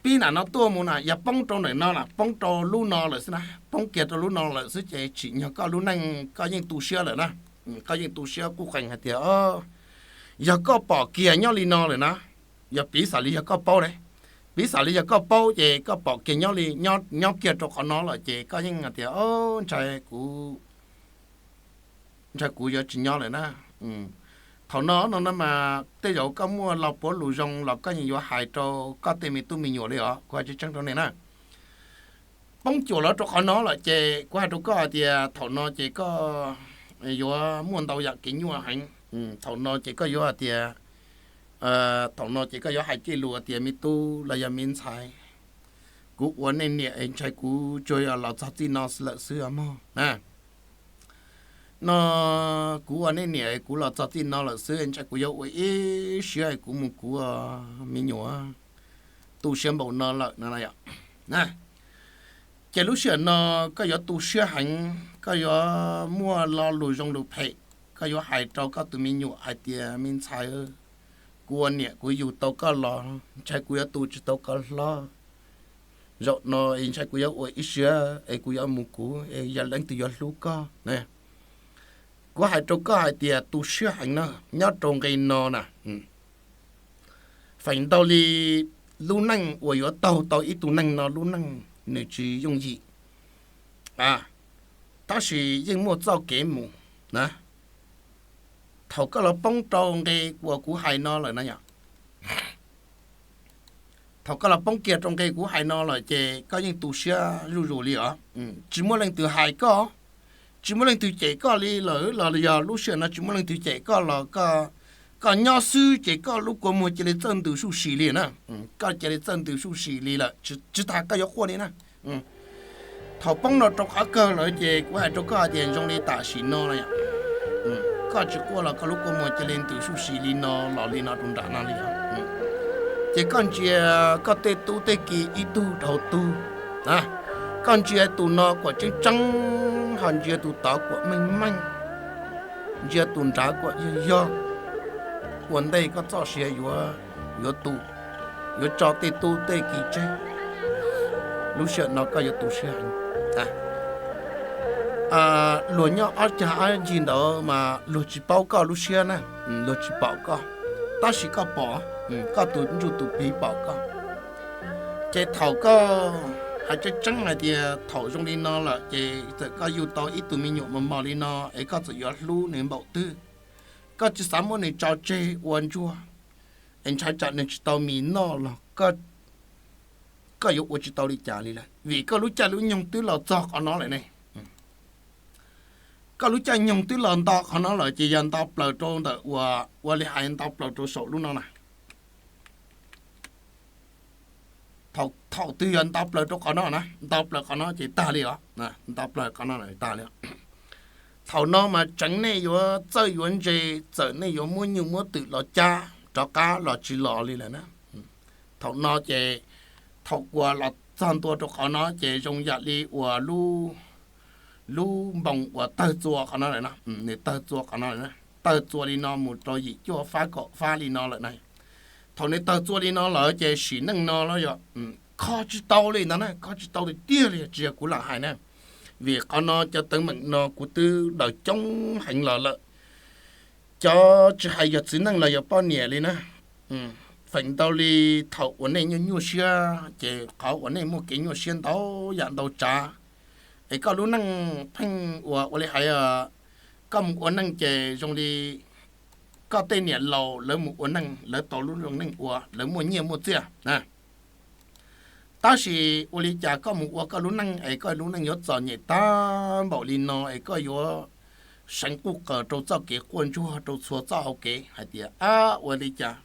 Pib nram no tuaj mus na, yog poob rau ntawm no na, poob rau lub no lawm xwb na, poob kiag rau lub no lawm xwb ces tsim nyog koj lub neej koj yeej tu siab lawm na. Koj yeej tu siab quj qees hais tias, Yog koj pom kiag nyob li no lawm na, yog piv xam li yog koj paub ne, piv xam li yog koj paub ces koj pom kiag nyob li, nyob kiag rau qhov no lawm ces koj yeej hais tias, Ntshai kuv ntshai kuv yuav tsis nyob lawm na. Thaum no no no mas tej zaum koj muaj lo puav lus zoo los koj yeej yuav hais rau koj tej me tub me nyuam li os, kuv hais tseeb tseeb rau nej na. Poob cuam los rau qhov no lawm ces kuv hais rau koj hais tias thaum no ces koj yuav muaj ntau yam kev nyuaj heev. Thaum no ces koj yuav hais tias, thaum no ces koj yuav hais tej lus tias me tub los yog me ntxhais, kuv ua nej niam es ntshai kuv tsuas yog los txog txij no lawm xwb os mog na. No kuv ua nej niam kuv los txog txij no lawm xwb, ntshai kuv yuav ua ib siab kuv mus kuv me nyuam tu siab npaum no lawm no. Ces lub sij hawm no koj yuav tu siab heev, koj yuav muaj lo lus zoo lus phem, koj yuav hais rau koj tus me nyuam hais tias me ntxhais, kuv ua niam kuv yug tau koj los ntshai kuv yuav tu tsis tau koj hlob. Zaum no es ntshai kuv yuav ua ib siab es kuv yuav mus kuv es yog leej twg yuav hlub koj. Kuv hais rau koj hais tias tu siab heev na, nyob rau nqe no na, feem ntau li lub neej uas yuav taug tau ib tug neeg no lub neej nws tsis yooj yim, tab sis yeej muaj txoj kev mus na. Thaum koj los poob rau nqe uas kuv hais no lawm na yom, thaum koj los poob kiag rau nqe kuv hais no lawm ces koj yeej tu siab zuj zus li os. Tsis muaj leej twg hais koj, tsis muaj leej twg cem koj li lawm los yog lub sij hawm no tsis muaj leej twg cem koj los koj nyob xwb ces koj lub kua muag cia li txawj ntws suj si li na. Koj cia li txawj ntws suj si li lawm, tsis tas koj yuav quaj li na. Thaum poob no rau qhov kawg lawm ces kuv hais rau koj hais tias zoo li tam sim no no, koj tsis quaj los koj lub kua muag cia li ntws suj si li no los li no rau nram no li. Ces koj ntsia koj tej tub tej ki ib tug dhau tug, koj ntsia tus no kuam tseeb tseeb, ho ntsia tus tod kuam meej meej, ntsia tus nrad kuam yog yog, ua ntej koj txoj sia yuav, yuav tu, yuav tso tej tub tej ki tseg, lub sij hawm no koj yuav tu siab heev. Luag nyob ob cag ob ncig ntawd mas luag tsis paub koj lub siab na, luag tsis pom koj, tab sis koj pom, koj tus ntsuj tus plig pom koj. Ces thaum koj, hais tseeb tseeb hais tias thaum zoo li no lawm ces txawm koj yug tau ib tug me nyuam mos mos li no es koj txawm yuav hlub nws npaum twg, koj tsis xav muab nws tso tseg ua ntsuag, es ntshai tsam nws tsis tau mis noj los koj yuav ua tsis tau li cas li lawm, vim koj lub caij lub nyoog twb los txog qhov no lawm ne. Koj lub caij nyoog twb los nto qhov no lawm ces yog nto plaws rau ntawm uas ua li hais nto plaws rau saum lub no na. Thaum twg yog nto plaws rau qhov no na, nto plaws qhov no ces tag li os, nto plaws qhov no tag li. Thaum no mas tseev nej yuav txawj yuav ntse, txawm nej yuav muab nyuj muab twm los cab rov qab los tsis los li lawm na. Thaum no ces thaum uas los txog ntua rau qhov no ces zoo yam li uas lub, lub npoos uas tawg txua qhov no lawm, nws tawg txua qhov no lawm, tawg txua li no mus rau yim cuaj fab kaum fab li no lawm na. Thaum nws tawg txua li no lawm ces sim neej no los yog kho tsis tau li ntag na, kho tsis tau tiag tiag li, tsis yog kuv lam hais na. Vim qhov no cov teeb meem no kuv twb daws coob heev los lawm. cov tsis hais yog txiv neej los yog poj niam li na, feem ntau li thaum uas nej nyuaj nyuaj siab ces qhov uas nej muaj kev nyuaj siab ntau yam ntau tsav, es koj lub neej pheej ua ua li hais, koj mus ua neej ces zoo li koj tej niam laus lawv mus ua neej, lawv tau lub zoo neej ua, lawv muaj nyiaj muaj txiaj na. Tab sis ua li cas koj mus ua koj lub neej es koj lub neej yuav txom nyem tag npaum li no es koj yuav seev quj qas rau txoj kev quaj ntsuag rau txhua txoj hauv kev hais tias, ab, ua li cas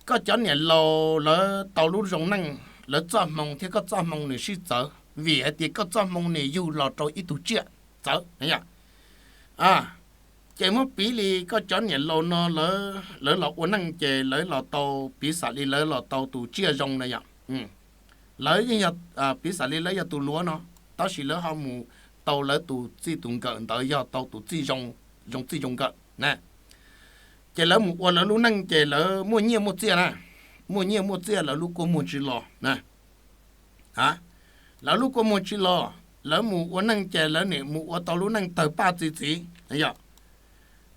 koj cov niam laus lawv tau lub zoo neej, lawv txoj hmoo thiab koj txoj hmoo nws sib txawv, vim hais tias koj txoj hmoo nws yug los rau ib tug tsiaj txawv. Ces muab piv li koj cov niam laus no lawv los ua neej ces lawv los tau, piv xam li lawv los tau tus tsiaj zoo na yom. Lawv yeej yog, piv xam li lawv yog tus luav no, tab sis lawv ho mus tau lawv tus txij tus nkawm ntawd yog tau tus txij zoo, zoo txij zoo nkawm na. Ces lawv mus ua lawv lub neej ces lawv muaj nyiaj muaj txiaj na, muaj nyiaj muaj txiaj lawv lub kua muag tsis los na. Lawv lub kua muag tsis los, lawv mus ua neej ces lawv nim mus ua tau lub neej tawg paj txi txiv, yog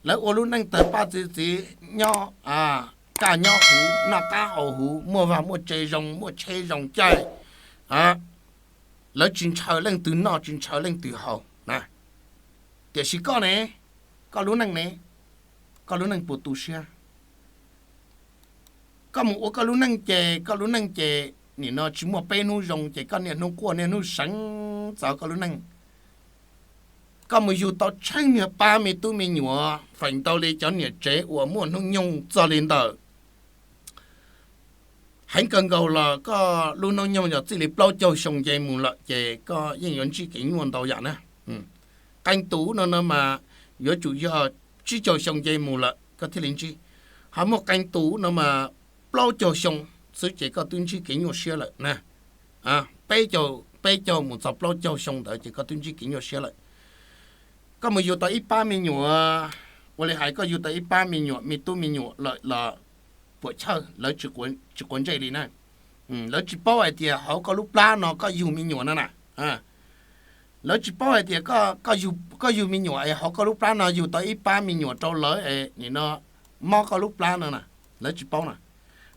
lawv ua lub neej tawg paj txi txiv, nyob kaj nyob huv, noj qab haus huv, muaj vaj muaj tse zoo, muaj tsheb zoo caij, lawv tsis ntshaw leej twg noj tsis ntshaw leej twg haus na. Tiam sis koj ne, koj lub neej ne, koj lub neej puas tu siab? Koj mus ua koj lub neej ces koj lub neej ces nim no tsis muaj peb hnub zoo ces koj niaj hnub quaj niaj hnub seev txog koj lub neej. Koj mus yug tau tsheej niag pab me tub me nyuam, feem ntau li cov niam tsev uas muaj hnub nyoog txog li ntawm heev kawg nkaus los koj lub hnub nyoog yog txij li plaub caug xyoo nce mus lawm ces koj yeej yuav ntsib kev nyuaj ntau yam na. Qee tus no no mas yuav tsum yog tsib caug xyoo nce mus lawm koj thiaj li ntsib. Ho muaj qee tus no mas plaub caug xyoo xwb ces koj twb ntsib kev nyuaj siab lawm na. Peb caug, peb caug mus txog plaub caug xyoo ntawd ces koj twb ntsib kev nyuaj siab lawm. Koj mus yug tau ib pab me nyuam, ua li hais koj yug tau ib pab me nyuam me tub me nyuam lawm los puam chawj lawv tsis quav ntsej li na. Lawv tsis paub hais tias hauv koj lub plab no koj yug me nyuam no na. Lawv tsis paub hais tias koj yug me nyuam es hauv koj lub plab no yug tau ib pab me nyuam rau lawv es nim no mob koj lub plab no na. Lawv tsis paub na.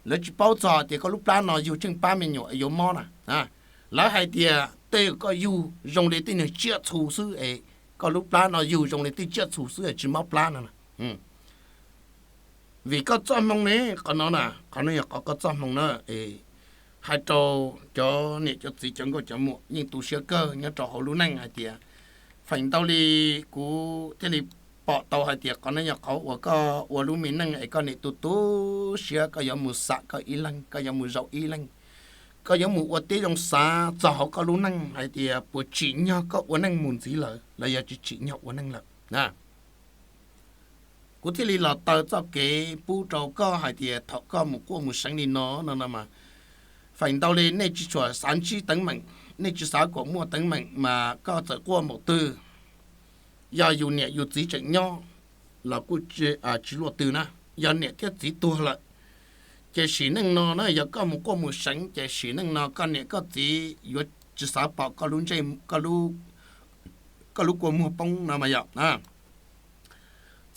Lawv tsis paub txog tias koj lub plab no yug tsheej pab me nyuam es yuav mob na. Lawv hais tias tej koj yug zoo li tej niag tsiaj txhu xwb es koj lub plab no yug zoo li tej tsiaj txhu xwb es tsis mob plab no na. Vim koj txoj hmoo ne, qhov no na, qhov no yog qhov koj txoj hmoo na. Hais rau cov niam cov txiv cov nkauj cov muam yeej tu siab kawg nyob rau hauv lub neej hais tias, feem ntau li kuv thiaj li pom tau hais tias qhov no yog qhov uas koj ua lub me neej es koj niam tu tu siab, koj yuav mus xam koj ib leeg, koj yuav mus zaum ib leeg, koj yuav mus ua tib zoo xav txog hauv koj lub neej hais tias puas tsim nyog koj ua neej mus ntxiv lawm los yog tsis tsim nyog ua neej lawm na. Kuv thiaj li los taw txoj kev pub rau koj hais tias thaum koj mus quaj mus seev li no no no mas, feem ntau li nej tsis tshua xav ntsib teeb meem, nej tsis xav kom muaj teeb meem mas koj txawm quaj npaum twg, yog yus niam yus txiv tseem nyob los kuj tsis luaj twg na. Yog niam thiab txiv tuag lawm ces sim neej no na yog koj mus quaj mus seev ces sim neej no koj niam koj txiv yuav tsis xav pom koj lub ntsej, koj lub kua muag poob no mas yog.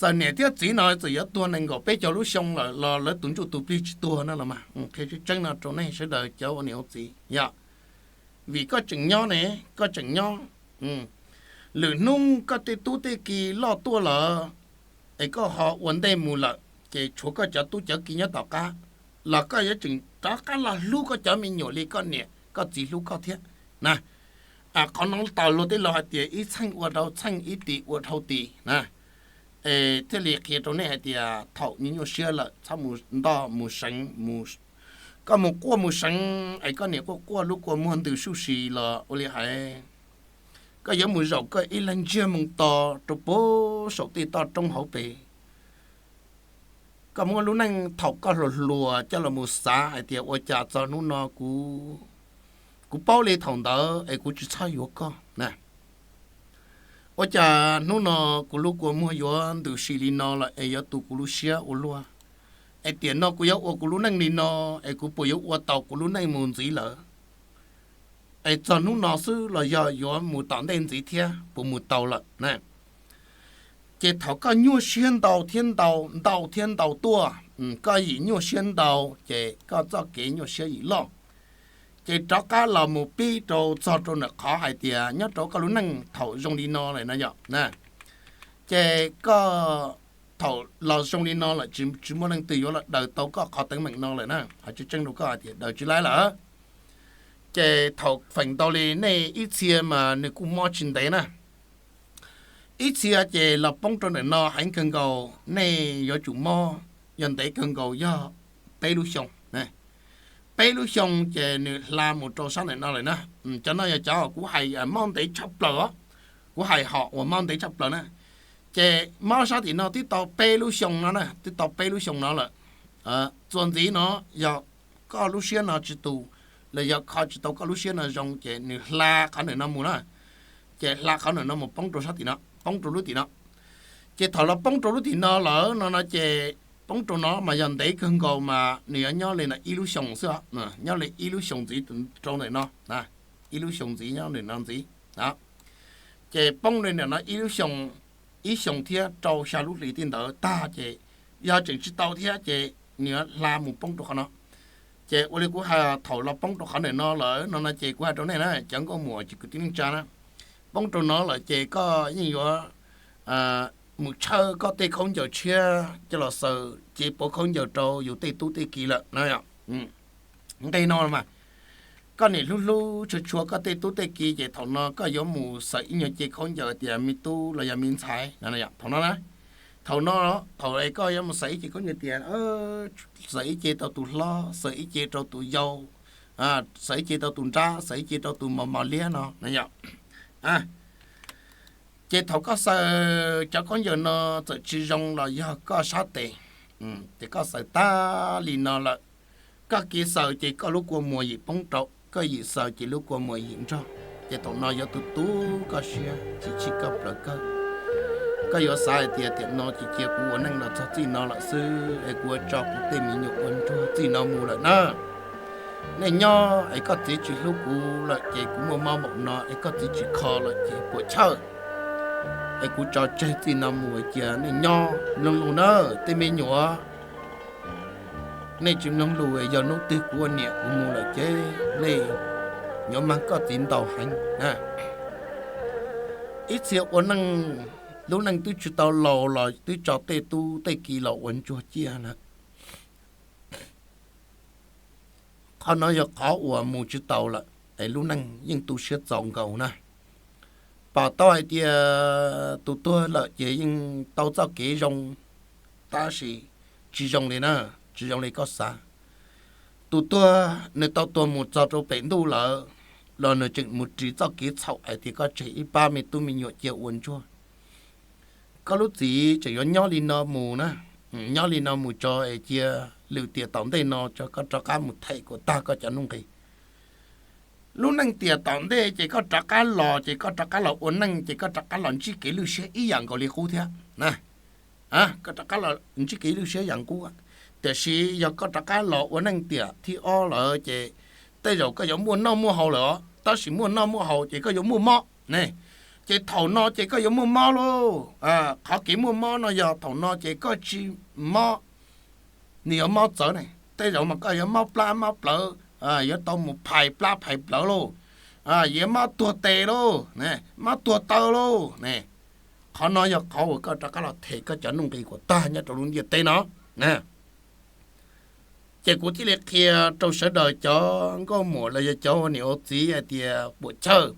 Txawm niam thiab txiv no txawm yuav tuag nees nkaum peb caug lub xyoo lawm los lawv tus ntsuj tus plig tsis tuag no los mas qhia tseeb tseeb no rau nej sawv daws cov ua niam ua txiv yog. Vim koj tseem nyob ne, koj tseem nyob. Lwm hnub koj tej tub tej ki loj tuaj lawm es koj ho ua ntej mus lawm ces tshuav koj cov tub cov ki nyob tom qab los koj yuav tseem rov qab los hlub koj cov me nyuam li koj niam koj txiv hlub koj thiab na. Qhov no tau luag tej laus hais tias ib txheej ua dhau txheej, ib tis ua dhau tis na. Es thiaj li qhia rau nej hais tias thaum nyuaj nyuaj siab lawm txhob mus ntoj mus seev mus, koj mus quaj mus seev es koj niam quaj quaj lub kua muag ntws suj si los ua li hais, koj yuav mus zaum koj ib leeg ntsiag moo to rau puag saum tej toj roob hauv pes. Koj muab lub neej thaum koj hluas hluas coj los mus xav hais tias ua cas txog hnub no kuv, kuv paub li thaum ntawd es kuv tsis txhob yuav koj na. Ua cas hnub no kuv lub kua muag yuav ntws si li no lawm es yuav tu kuv lub siab ua luaj, es tiam no kuv yuav ua kuv lub neej li no es kuv puas yuav ua tau kuv lub neej mus ntxiv lawm? Es txog hnub no xwb los yog yuav mus tom ntej ntxiv thiab puas mus tau lawm na? Ces thaum koj nyuaj siab ntau thiab ntau, ntau thiab ntau tuaj, koj yim nyuaj siab ntau, ces koj txoj kev nyuaj siab yim loj. Ces rov qab los mus pib rau txog rau ntawm qhov hais tias nyob rau koj lub neej thaum zoo li no lawm no yom, ces koj thaum los zoo li no lawm tsis muaj leej twg yuav los daws tau koj qhov teeb meem no lawm na, hais tseeb tseeb rau koj hais tias daws tsis laib lawm. Ces thaum feem ntau li nej ib txhia mas nws kuj mob tsis ntev na, ib txhia ces los poob rau ntawm no heev kawg nkaus, nej yuav tsum mob yog ntev kawg nkaus yog peb lub xyoo. Peb lub xyoo ces nws hla mus rau sab ntawm no lawm na. Cov no yog cov kuv hais mob ntev tshaj plaws os, kuv hais hom uas mob ntev tshaj plaws na. Ces mob sab tim no twb tau peb lub xyoo no na, twb tau peb lub xyoo no lawm. Txuas ntxiv no yog koj lub siab no tsis tus, los yog kho tsis tau koj lub siab no zoo ces nws hla qhov ntawm no mus na, ces hla qhov ntawm no mus poob rau sab tim no, poob rau lub tim no. Ces thaum los poob rau lub tim no lawm no no ces poob rau no mas yog ntev kawg nkaus mas nws yuav nyob li no ib lub xyoo xwb, nyob li ib lub xyoo ntxiv rau ntawm no, ib lub xyoo ntxiv nyob ntawm no ntxiv. Ces poob li ntawm no ib lub xyoo, ib xyoo thiab rau xya lub hlis tej ntawd tag ces yog tseem tsis tau thiab ces nws yuav hla mus poob rau qhov no. Ces ua li kuv hais thaum los poob rau qhov ntawm no lawm no no ces kuv hais rau nej na cov nkauj muam ces kwv tij neej tsa na, poob rau no lawm ces koj yeej yuav mus tshawb koj tej khaub ncaws tshiab coj los xaws cev pauv khaub ncaws rau yus tej tub tej ki lawm no. Nqe no mas koj niam hlub hlub tshua tshua koj tej tub tej ki ces thaum no koj yuav mus xaws ib nyuag cev khaub ncaws tias me tub los yog me ntxhais no. Thaum no na, thaum no, thaum es koj yuav mus xaws ib cev khaub ncaws tias xaws ib cev rau tus hlob, xaws ib cev rau tus yau, xaws ib cev rau tus nrab, xaws ib cev rau tus mos mos liab no no yom. Ces thaum koj xaws cov khaub ncaws no txawm tsis zoo los yog koj sab tes, ces koj xaws tag li no lawm, koj kev xaws ces koj lub kua muag yim poob rau, koj yim xaws ces lub kua muag yim nrog, ces thaum no yuav tu tu koj siab, chim chim koj plawv kawg. Koj yuav xav hais tias tiam no ces cia kuv ua neej los txog txij no lawm xwb es kuv yuav tso kuv tej me nyuam ua ntsuag txij no mus lawm na. Nej nyob es koj txiv tsis hlub kuv lawm ces kuv muaj mob npaum no es koj txiv tsis kho lawm ces puas chawj es kuv tso tseg txij no mus. Cia nej nyob mloog lus na tej me nyuam, nej tsis mloog lus yog hnub twg kuv ua niam kuv mus lawm ces nej yuav mag koj txiv ntaus heev. Ib txhia ua neej, lub neej twb tsis tau laus los twb tso tej tub tej ki los ua ntsuag ciaj lawm. Qhov no yog qhov uas mus tsis taus lawm es lub neej yeej tu siab txaus nkaus na. Pom tau hais tias tus tuag lawm ces yeej tau txoj kev zoo, tab sis tsis zoo li na, tsis zoo li koj xav. Tus tuag nws tau tuag mus txog rau pem ntuj lawm los nws tseem mus ris txoj kev txhaum hais tias koj tseg ib pab me tub me nyuam cia ua ntsuag. Koj lub txiv tseem yuav nyob li no mus na, nyob li no mus tso es cia lwm tiam tom ntej no tso koj rov qab mus them kom tag koj cov nuj nqis. Lub neej tiam tom ntej ces koj rov qab los ces koj rov qab los ua neej ces koj rov qab los ntsib kev lwj siab ib yam nkaus li qub thiab. Koj rov qab los ntsib kev lwj siab yam qub, tiam sis yog koj rov qab los ua neej tiam thib ob lawm ces tej zaum koj yuav muaj noj muaj haus lawm os, tab sis muaj noj muaj haus ces koj yuav muaj mob ne. Ces thaum no ces koj yuav muaj mob lauj. Qhov kev muaj mob no yog thaum no ces koj tsis mob, nws yuav mob txawv ne. Tej zaum mas koj yuav mob plab mob plawv, yuav tau mus phais plab phais plawv lauj, yuav mob tuag tes lauj, mob tuag taw lauj ne. Qhov no yog qhov uas koj rov qab los them koj cov nuj nqis kom tag nyob rau lub ntiaj teb no. Ces kuv thiaj li qhia rau sawv daws cov nkauj muam los yog cov ua niam ua txiv hais tias puas chawj.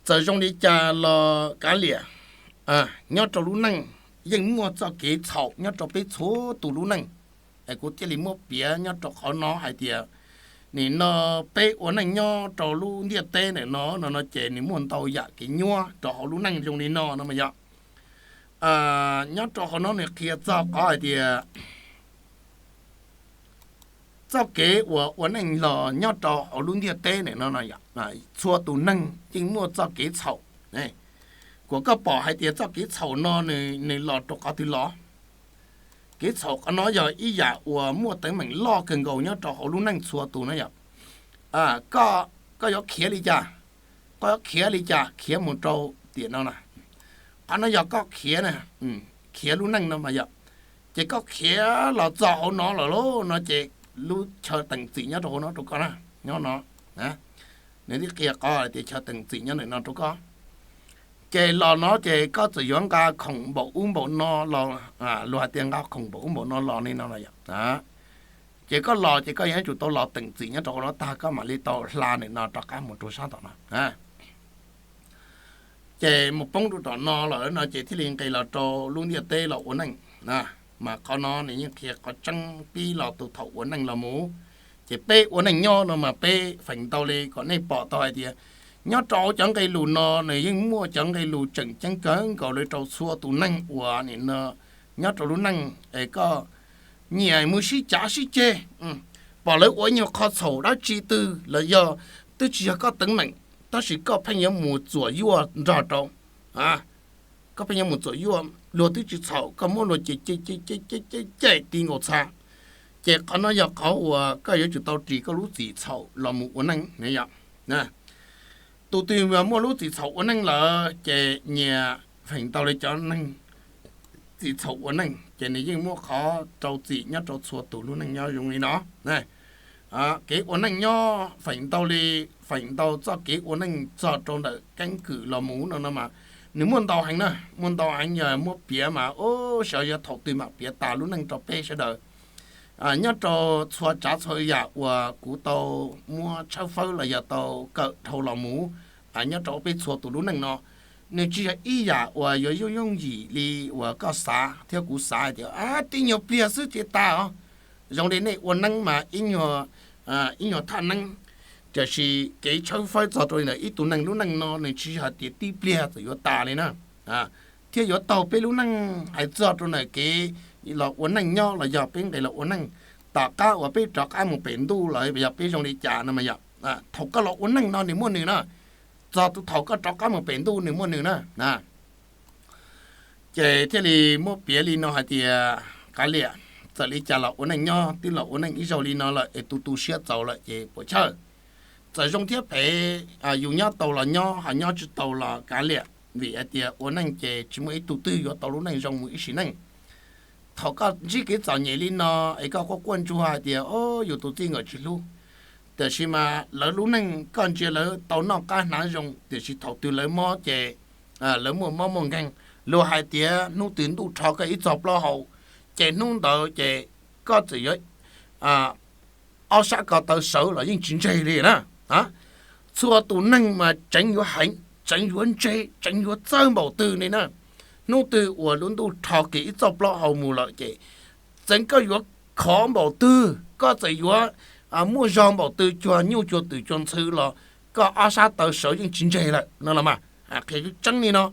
Txawm zoo li cas los kav liam, nyob rau lub neej yeej muaj txoj kev txhaum nyob rau peb txhua tus lub neej. Es kuv thiaj li muab piav nyob rau qhov no hais tias nim no peb ua neej nyob rau lub ntiaj teb ntawm no no no ces nws muaj ntau yam kev nyuaj rau hauv lub neej zoo li no no mas yog. Nyob rau qhov no nws qhia txog qhov hais tias txoj kev uas ua neej los nyob rau hauv lub ntiaj teb ntawm no no, txhua tus neeg yeej muaj txoj kev txhaum. Kuas koj pom hais tias txoj kev txhaum no nws los rau qhov twg los? Kev txhaum qhov no yog ib yam uas muaj teeb meem loj kawg nkaus nyob rau hauv lub neej txhua tus na yom. Koj yuav khiav li cas? Koj yuav khiav li cas khiav mus rau tiam no na? Qhov no yog koj khiav na, khiav lub neej no mas yog, ces koj khiav los txog hauv no lawm lauj no ces lub chaw teem txim nyob rau hauv no rau koj na, nyob no. Nws twb qhia qhov tias chaw teem txim nyob ntawm no rau koj. Ces los no ces koj txawm yuav nqa khoom npaum ub npaum no los, luag hais tias nqa khoom npaum ub npaum no los li no los yom. Ces koj los ces koj yuav tsum tau los teem txim nyob rau hauv no tag koj mam li tau hla ntawm no rov qab mus rau sab tom no. Ces mus poob rau tom no lawm no ces thiaj li nqis los rau lub ntiaj teb los ua neej. Mas qhov no nws yeej qhia qhov tseeb pib los tus thaum ua neej los mus. Ces peb ua neej nyob no mas peb feem ntau li kom nej pom tau hais tias nyob rau cov nqe lus no nws yeej muaj cov nqe lus tseem ceeb kawg nkaus li rau txhua tus neeg uas nim no nyob rau lub neej es koj nyiam mus sib cav sib ceg, pom lawv ua ib nyuag qho txhaum dab tsi twg los yog twb tsis yog koj teeb meem, tab sis koj pheej yuav mus txuam yuaj nrog rau. Koj pheej yuav mus txuam yuaj, luag twb tsis txhaum koj muab luag cem cem cem cem cem cem ti nkaus txha. Ces qhov no yog qhov uas koj yuav tsum tau ris koj lub txim txhaum los mus ua neej yom. Tus twg muaj lub txim txhaum ua neej lawm ces nyias feem ntau li cov neeg txim txhaum ua neej ces nws yeej muaj qhov rau txim nyob rau txhua tus lub neej nyob zoo li no. Kev ua neej nyob feem ntau li, feem ntau txoj kev ua neej txog rau ntawm keeb kwm los mus no no mas nws muaj ntau heev na, muaj ntau heev yog muab piav mas ub xyov yog thaum twg mam piav tas lub neej rau peb sawv daws. Nyob rau txhua tsav txhua yam uas kuv tau muab tshawb fawb los yog tau kawm dhau los mus nyob rau peb txhua tus lub neej no, nws tsis yog ib yam uas yuav yooj yooj yim li uas koj xav thiab kuv xav hais tias tib nyuag pliag xwb ces tas os. Zoo li nej ua neeb mas ib nyuag thaj neeb, tiam sis kev tshawb fawb txog rau li ntawm ib tug neeg lub neej no nws tsis yog hais tias tib pliag txawm yuav tas li na. Thiab yuav taug peb lub neej hais txog rau ntawm kev los ua neej nyob los yog peb nqis los ua neej, tom qab uas peb rov qab mus pem ntuj los yog peb zoo li cas no mas yog thaum koj los ua neej no nws muaj nws na, txog tus thaum koj rov qab mus pem ntuj nws muaj nws na. Ces thiaj li muab piav li no hais tias, qav liam, txawm li cas los ua neej nyob twb los ua neej ib zaug li no lawm es tu tu siab txaus lawm ces puas chawj. Txawm zoo thiab phem, yus nyob tau los nyob, ho nyob tsis tau los kav liam, vim hais tias ua neej ces tsis muaj ib tug twg yuav tau lub neej zoo mus ib sim neej. Thaum koj ntsib kev txom nyem li no es koj quaj quaj ntsuag hais tias o yus tus txij nkawm tsis hlub, tiam sis mas lawv lub neej koj ntsia lawv tau noj qab hnav zoo, tiam sis thaum twg lawv mob ces lawv muaj mob muaj nkeeg. Luag hais tias hnub twg ntuj rho koj ib txoj plaub hau, ces hnub ntawd ces koj txawm yuav ob sab ko taw sawv los yeej tsis ntseg li na. Txhua tus neeg mas tseev yuav heev, tseev yuav ntseg, tseev yuav txawj npaum twg li na. Hnub twg uas lub ntuj rho kiag ib txoj plaub hau mus lawm ces txeev koj yuav khov npaum twg, koj txawm yuav muaj zog npaum twg, cuag nyuj cuag twm cuag ntxhw los koj ob sab taw sawv yeej tsis ntseg lawm no los mas. Qhia tseeb li no,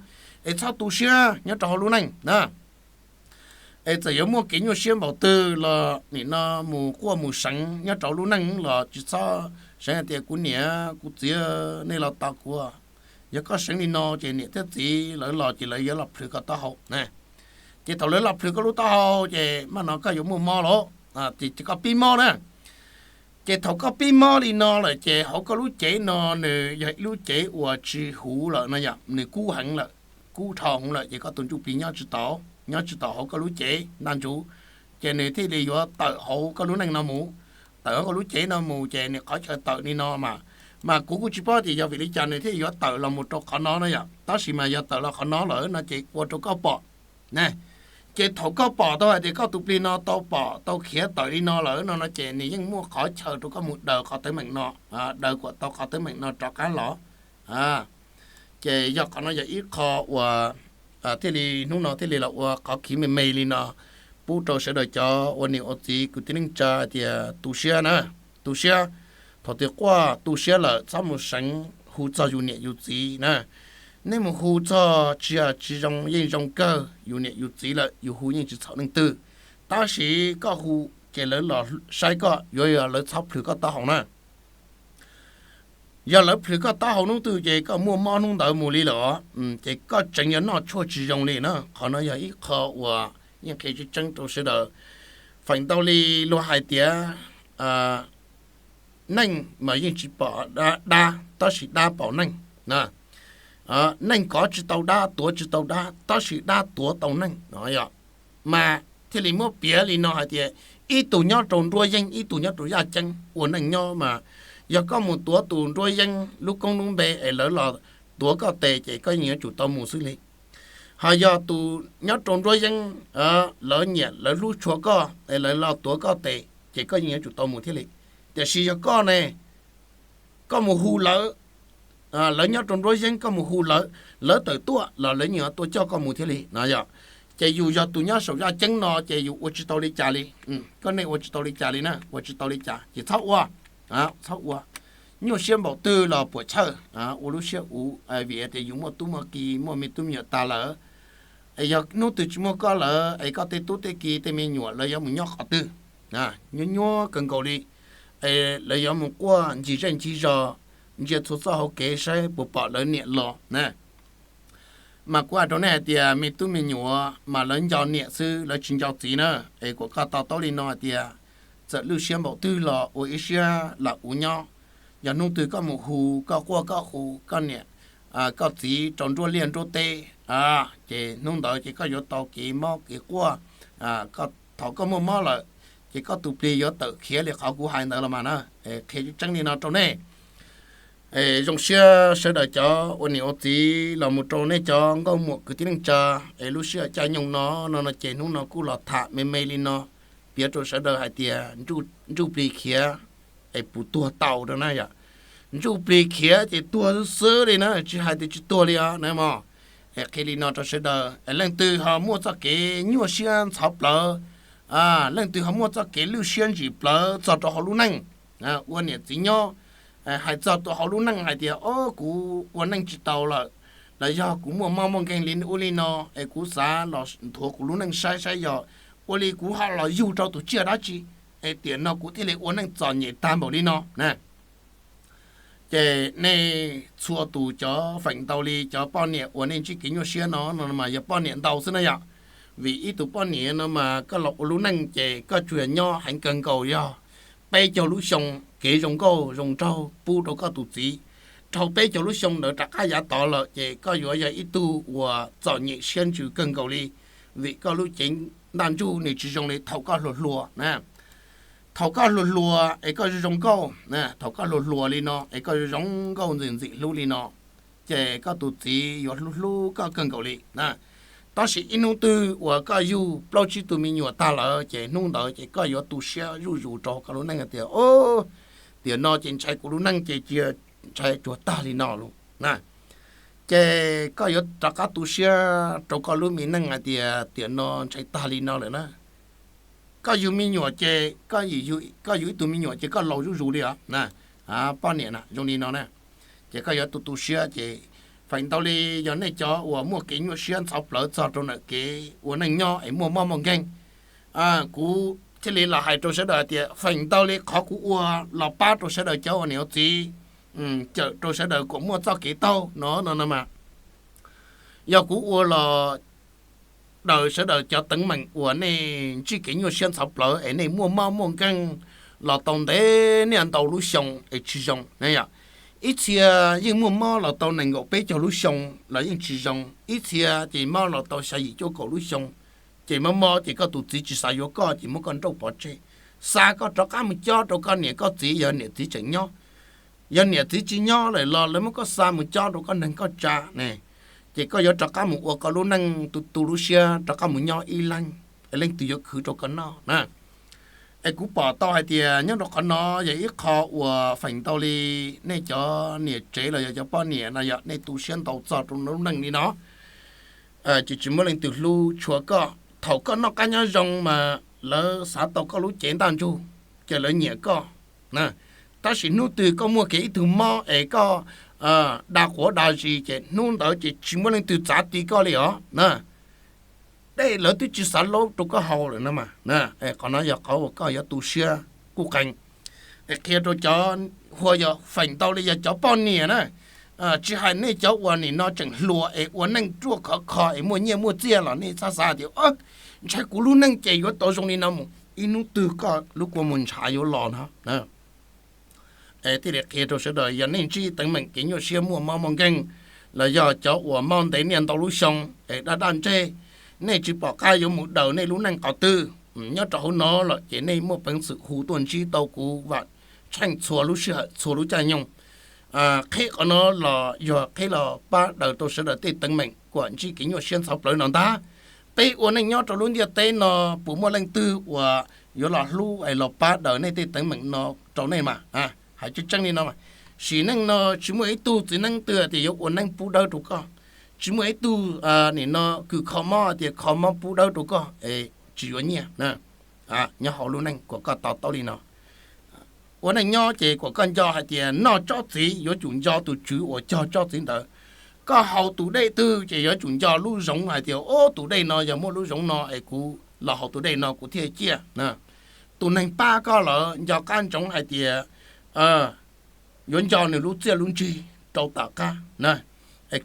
es txhob tu siab nyob rau hauv lub neej na. Es txawm yuav muaj kev nyuaj siab npaum twg los nim no mus quaj mus seev nyob rau lub neej los tsis txhob seev hais tias kuv niam kuv txiv nej los tos kuv. Yog koj seev li no ces niam thiab txiv lawv los ces lawv yuav los plhws koj taub hau. Ces thaum lawv los plhws koj lub taub hau ces maj no koj yuav muaj mob lawm, ces koj pib mob na. Ces thaum koj pib mob li no lawm ces hauv koj lub cev no nws yog ib lub cev uas tsis huv lawm no yom, nws kub heev lawm, kub dhau heev lawm ces koj tus ntsuj plig nyob tsis tau, nyob tsis tau hauv koj lub cev ntaj ntsug, ces nws thiaj li yuav tawm hauv koj lub neej no mus. Tawm hauv koj lub cev no mus ces nws qhov chaw tawm li no mas, mas kuv kuj tsis paub tias yog vim li cas nws thiaj yuav tawm los mus rau qhov no na yom, tab sis mas yog tawm los qhov no lawm no ces ua rau koj pom. Ces thaum koj pom tau hais tias koj tus plig no tau pom tau khiav tawm li no lawm no no ces nws yeej muaj qhov chaw rau koj mus daws qhov teeb meem no, daws kom tau qhov teeb meem no rov qab los. Ces yog qhov no yog ib qho uas thiaj li hnub no thiaj li los ua qhov khiv me me li no pub rau sawv daws cov ua niam ua txiv kwv tij neej tsa tias tu siab na, tu siab. Thaum twg quaj tu siab lawm txhob mus seev hu txog yus niam yus txiv na. Nej mus hu txog tsis yog tsis zoo, yeej zoo kawg, yus niam yus txiv lawm yus hu yeej tsis txhaum leej twg. Tab sis koj hu ces lawv los saib koj yuav yog lawv txhob plhws koj taub hau na. Yog lawv plhws koj taub hau hnub twg ces koj muaj mob hnub ntawd mus li lawm, ces koj tseev yuav noj tshuaj tsis zoo li na. Qhov no yog ib qho uas yeej qhia tseeb tseeb rau sawv daws. Feem ntau li luag hais tias neej mas yeej tsis pom dab, tab sis dab pom neej. neeg kov tsis tau dab, tuav tsis tau dab, tab sis dab tuav tau neeg no yom. Mas thiaj li muab piav li no hais tias ib tug nyob rau nruab yeeb, ib tug nyob rau yaj ceeb ua neej nyob mas, yog koj mus tuav tus nruab yeeb lub koob lub npe es lawv los tuav koj tes ces koj yeej yuav tsum tau mus xwb li. Ho yog tus nyob rau nruab yeeb, lawv nyiam lawv hlub tshua koj es lawv los tuav koj tes ces koj yeej yuav tsum tau mus thiaj li. Tiam sis yog koj ne, koj mus hu lawv, lawv nyob rau nruab yeeb, koj mus hu lawv, lawv tawm tuaj los lawv yeej yuav tuaj coj koj mus thiaj li no yom. Ces yus yog tus nyob saum yaj ceeb no ces yus ua tsis tau li cas li. Koj nej ua tsis tau li cas li na, ua tsis tau li cas ces txhob ua, txhob ua. Nyuaj siab npaum twg los puam chawj, ua lub siab uv, vim tias yus muaj tub muaj ki, muaj me tub me nyuam tag lawm. Es yog hnub twg tsis muaj koj lawm es koj tej tub tej ki tej me nyuam lawv yuav mus nyob qhov twg? Nyuaj nyuaj kawg nkaus li. Es lawv yuav mus quaj ncig zej ncig zos, ntsia txhua txoj hauv kev saib puas pom lawv niam los na. Mas kuv hais rau nej hais tias me tub me nyuam mas lawv nco niam xwb, lawv tsis nco txiv na. Es kuv kuj to taub li no hais tias txawm lwj siab npaum twg los ua ib siab lam uv nyob. Yog hnub twg koj mus hu, koj quaj koj hu koj niam koj txiv rau nruab liaj nruab teb, ces hnub ntawd ces koj yuav tau kev mob kev quaj. Thaum koj muaj mob lawm ces koj tus plig yuav tawm khiav li qhov kuv hais ntawd los mas na. Qhia tseeb tseeb li no rau nej. Zoo siab sawv daws cov ua niam ua txiv los mus rau nej cov nkauj muam kwv tij neej tsa, es lub sij hawm caij nyoog no no no ces hnub no kuj los tham me me li no, piav rau sawv daws hais tias ntsuj plig khiav es puas tuag tau rau na yom. Ntsuj plig khiav ces tuag xwb xwb li na, tsis hais tias tsis tuag li os na mog. Es qhia li no rau sawv daws, leej twg ho muaj txoj kev nyuaj siab ntxhov plawv, leej twg ho muaj txoj kev lwj siab ntsim plawv txog rau hauv lub neej, ua niam txiv nyob, hais txog rau hauv lub neej hais tias o, kuv ua neej tsis tau lawm, los yog kuv muaj mob muaj nkeeg li ub li no, es kuv xav los nthuav kuv lub neej saib saib yog ua li kuv ho los yug rau tus tsiaj dab tsi, es tiam no kuv thiaj li ua neej txom nyem tag npaum li no na. Ces nej txhua tus cov feem ntau li cov poj niam uas nej ntsib kev nyuaj siab no no mas yog poj niam ntau xwb na yom. Vim ib tug poj niam no mas koj los ua lub neej ces koj tsuas yog nyob heev kawg nkaus yog peb caug lub xyoo, kev zoo nkauj zoo nraug pub rau koj tus txiv. Dhau peb caug lub xyoo ntawd rov qab yav tod lawm ces koj yuav yog ib tug uas txom nyem siab ntsws kawg nkaus li, vim koj lub cev ntaj ntsug nws tsis zoo li thaum koj hluas hluas na. Thaum koj hluas hluas es koj zoo zoo nkauj, thaum koj hluas hluas li no es koj zoo zoo nkauj ntxim ntxim hlub li no, ces koj tus txiv yuav hlub hlub koj kawg nkaus li na. Tab sis ib hnub twg uas koj yug plaub tsib tug me nyuam tag lawm ces hnub ntawd ces koj yuav tu siab zuj zus rau koj lub neej tias, tiam no ces ntshai kuv lub neej ces cia ntshai tsuag tag li no lawm na. Ces koj yuav rov qab tu siab rau koj lub me neej hais tias tiam no ntshai tag li no lawm na. Koj yug me nyuam ces, koj yug ib tug me nyuam ces koj laus zuj zus li os na. Poj niam na zoo li no na, ces koj yuav tu tu siab ces feem ntau li yog nej cov uas muaj kev nyuaj siab ntxhov plawv txog rau ntawm kev ua neej nyob es muaj mob muaj nkeeg. Kuv thiaj li los hais rau sawv daws tias feem ntau li qhov kuv ua los pab rau sawv daws cov ua niam ua txiv, cawm rau sawv daws kom muaj txoj kev taug no no no mas yog kuv ua los daws sawv daws cov teeb meem uas nej ntsib kev nyuaj siab ntxhov plawv es nej muaj mob muaj nkeeg los tau ntev niaj ntau lub xyoo es tsis zoo na yom. Ib txhia yeej muaj mob los tau nees nkaum peb caug lub xyoo los yeej tsis zoo, ib txhia ces mob los tau xya yim cuaj kaum lub xyoo, ces mob mob ces koj tus txiv tsis xav yuav koj ces muab koj nrauj pov tseg, xa koj rov qab mus cob rau koj niam koj txiv yog niam txiv tseem nyob. Yog niam txiv tsis nyob lawm los lawv muab koj xa mus cob rau koj neeg koj tsav ne, ces koj yuav rov qab mus ua koj lub neej tu tu lub siab rov qab mus nyob ib leeg, leej twg yuav khwv rau koj noj na. Es kuv pom tau hais tias nyob rau qhov no yog ib qho uas feem ntau li nej cov niam tsev los yog cov poj niam no yog nej tu siab ntau txog rau lub neej li no, ces tsis muaj leej twg hlub tshua koj. Thaum koj noj qab nyob zoo mas lawv xav tau koj lub cev ntaj ntsug, ces lawv nyiam koj. Tab sis hnub twg koj muaj kiag ib tug mob es koj da quav da zis ces hnub ntawd ces tsis muaj leej twg txav ti koj li os na. Dej lawv twb tsis xav laub rau koj haus lawm no mas. Qhov no yog qhov uas koj yuav tu siab kuj qees. Es qhia rau cov, hu yog feem ntau li yog cov poj niam na, tsis hais nej cov uas nim no tseem hluas es ua neej ruaj khov kho es muaj nyiaj muaj txiaj los nej txhob xav tias ntshai kuv lub neej ces yuav tau zoo li no mus, ib hnub twg koj lub kua muag ntshav yuav los no. Thiaj li qhia rau sawv daws yog nej ntsib teeb meem kev nyuaj siab muaj mob muaj nkeeg los yog cov uas mob ntev niaj ntau lub xyoo es daj daj ntseg, nej tsis pom qab yuav mus daws nej lub neej qhov twg, nyob rau hauv no lawm ces nej muaj peev xwm hu tuaj ntsib tau kuv Vam Tsheej txhua lub sij hawm txhua lub caij nyoog. Qhib qhov no los yog qhib los pab daws rau sawv daws tej teeb meem kom ntsib kev nyuaj siab ntxhov plawv no ntag. Peb ua neej nyob rau lub ntiaj teb no puas muaj leej twg uas yuav los hlub es los pab daws nej tej teeb meem no rau nej mas? Hais tseeb tseeb li no, sim neej no tsis muaj ib tug txiv neeb twg tias yuav ua neeb pub dawb rau koj. Tsis muaj ib tug nim no kws kho mob tias kho mob pub dawb rau koj es tsis yuav nyiaj nyob hauv lub neej kom koj to taub li no. Ua neej nyob ces kom koj nco hais tias noj tsob txiv yuav tsum nco tus tswv uas cog tsob txiv ntawd. Koj haus tus dej twg ces yuav tsum nco lub zoov hais tias, o, tus dej no yog muaj lub zoov no es kuv los haus tus dej no kuv thiaj ciaj. Tus neeg pab koj lawm nco qab ntsoov hais tias yuav nco nws lub txiaj lub ntsig rau tom qab.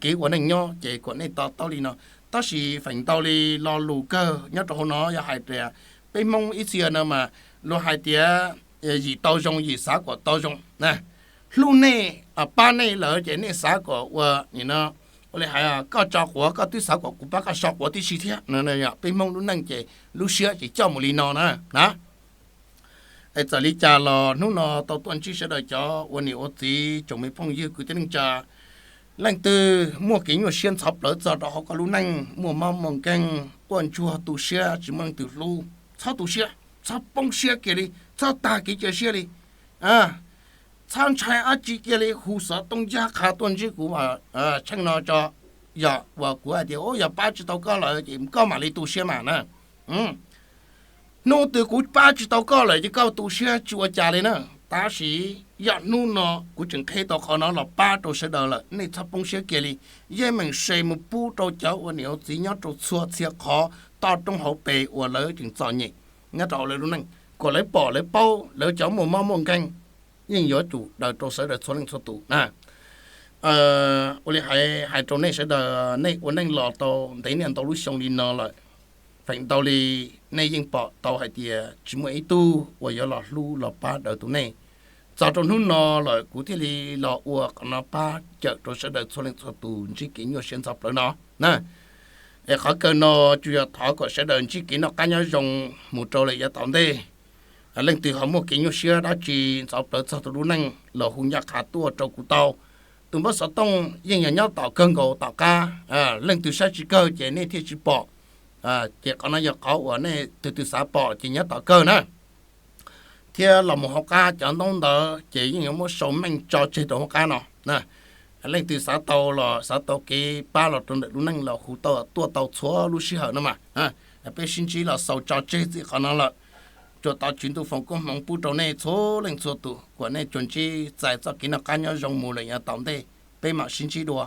Kev ua neej nyob ces kom nej to taub li no. Tab sis feem ntau li lo lus kawg nyob rau hauv no yog hais tias peb Hmoob ib txhia no mas luag hais tias yim tau zoo yim xav kom tau zoo. Hlub nej, pab nej lawm ces nej xav kom ua nim no, ua li hais koj tso quav koj twb xav kom kuv pab koj so quav tib si thiab. Peb Hmoob lub neej ces lub siab ces coj mus li no na. Es txawm li cas los hnub no tau tuaj ntsib sawv daws cov ua niam ua txiv tsoom me phooj ywg kwv tij neej tsa, leej twg muaj kev nyuaj siab ntxhov plawv txog rau hauv koj lub neej, muaj mob muaj nkeeg, quaj ntsuag tu siab tsis muaj leej twg hlub, txhob tu siab, txhob poob siab kiag li, txhob tag kev cia siab li. Txhob ntshai dab tsi kiag li, hu xov tooj ncaj qha tuaj ntsib kuv Tsheej no tso. Yog uas kuv hais tias, o, yog pab tsis tau koj lawm ces koj mam li tu siab mas na. Hnub twg kuv pab tsis tau koj lawm ces koj tu siab tsis ua cas li na. Tab sis yog hnub no kuv tseem qhib tau qhov no los pab rau sawv daws lawm, nej txhob poob siab kiag li. Yeej meem share mus pub rau cov ua niam ua txiv nyob rau txhua txhia qhov toj roob hauv pes uas lawv tseem txom nyem nyob rau hauv lawv lub neej, kom lawv pom lawv paub, lawv cov muaj mob muaj nkeeg yeej yuav tsum daws rau sawv daws txhua leej txhua tus na. Ua li hais, hais rau nej sawv daws, nej ua neej los tau ntev niaj ntau lub xyoo li no lawm, feem ntau li nej yeej pom tau hais tias tsis muaj ib tug uas yuav los hlub los pab daws tus nej. Txog rau hnub no lawm kuv thiaj li los ua qhov no pab cawm rau sawv daws txhua leej txhua tus ntsib kev nyuaj siab ntxhov plawv no na. Es qhov kawg no tsuas yog thov kom sawv daws ntsib kev noj qab nyob zoo mus rau lawm yav tom ntej. Leej twg ho muaj kev nyuaj siab dab tsi ntxhov plawv txog tus lub neej los hu ncaj qha tuaj rau kuv tau. Tus npawb xov tooj yeej yog nyob tom kawg nkaus tom qab, leej twg saib tsis kawg ces nej thiaj tsis pom. Ces qhov no yog qhov uas nej tus twg xav pom ces nyob tom kawg na. Thiab los mus hauv qab cov ntaub ntawv ces yeej yuav muab sau meej tso tseg rau hauv qab no. Leej twg xav tau los xav tau kev pab los rau ntawm lub neej los hu tau tuaj tau txhua lub sij hawm no mas. Peb sib ntsib los xaus tso tseg txij qhov no lawm. Tsuas thov Tswv Ntuj foom koob hmoov pub rau nej txhua leej txhua tus kom nej tsuas ntsib txais txoj kev noj qab nyob zoo mus lawm yav tom ntej. Peb mam sib ntsib dua.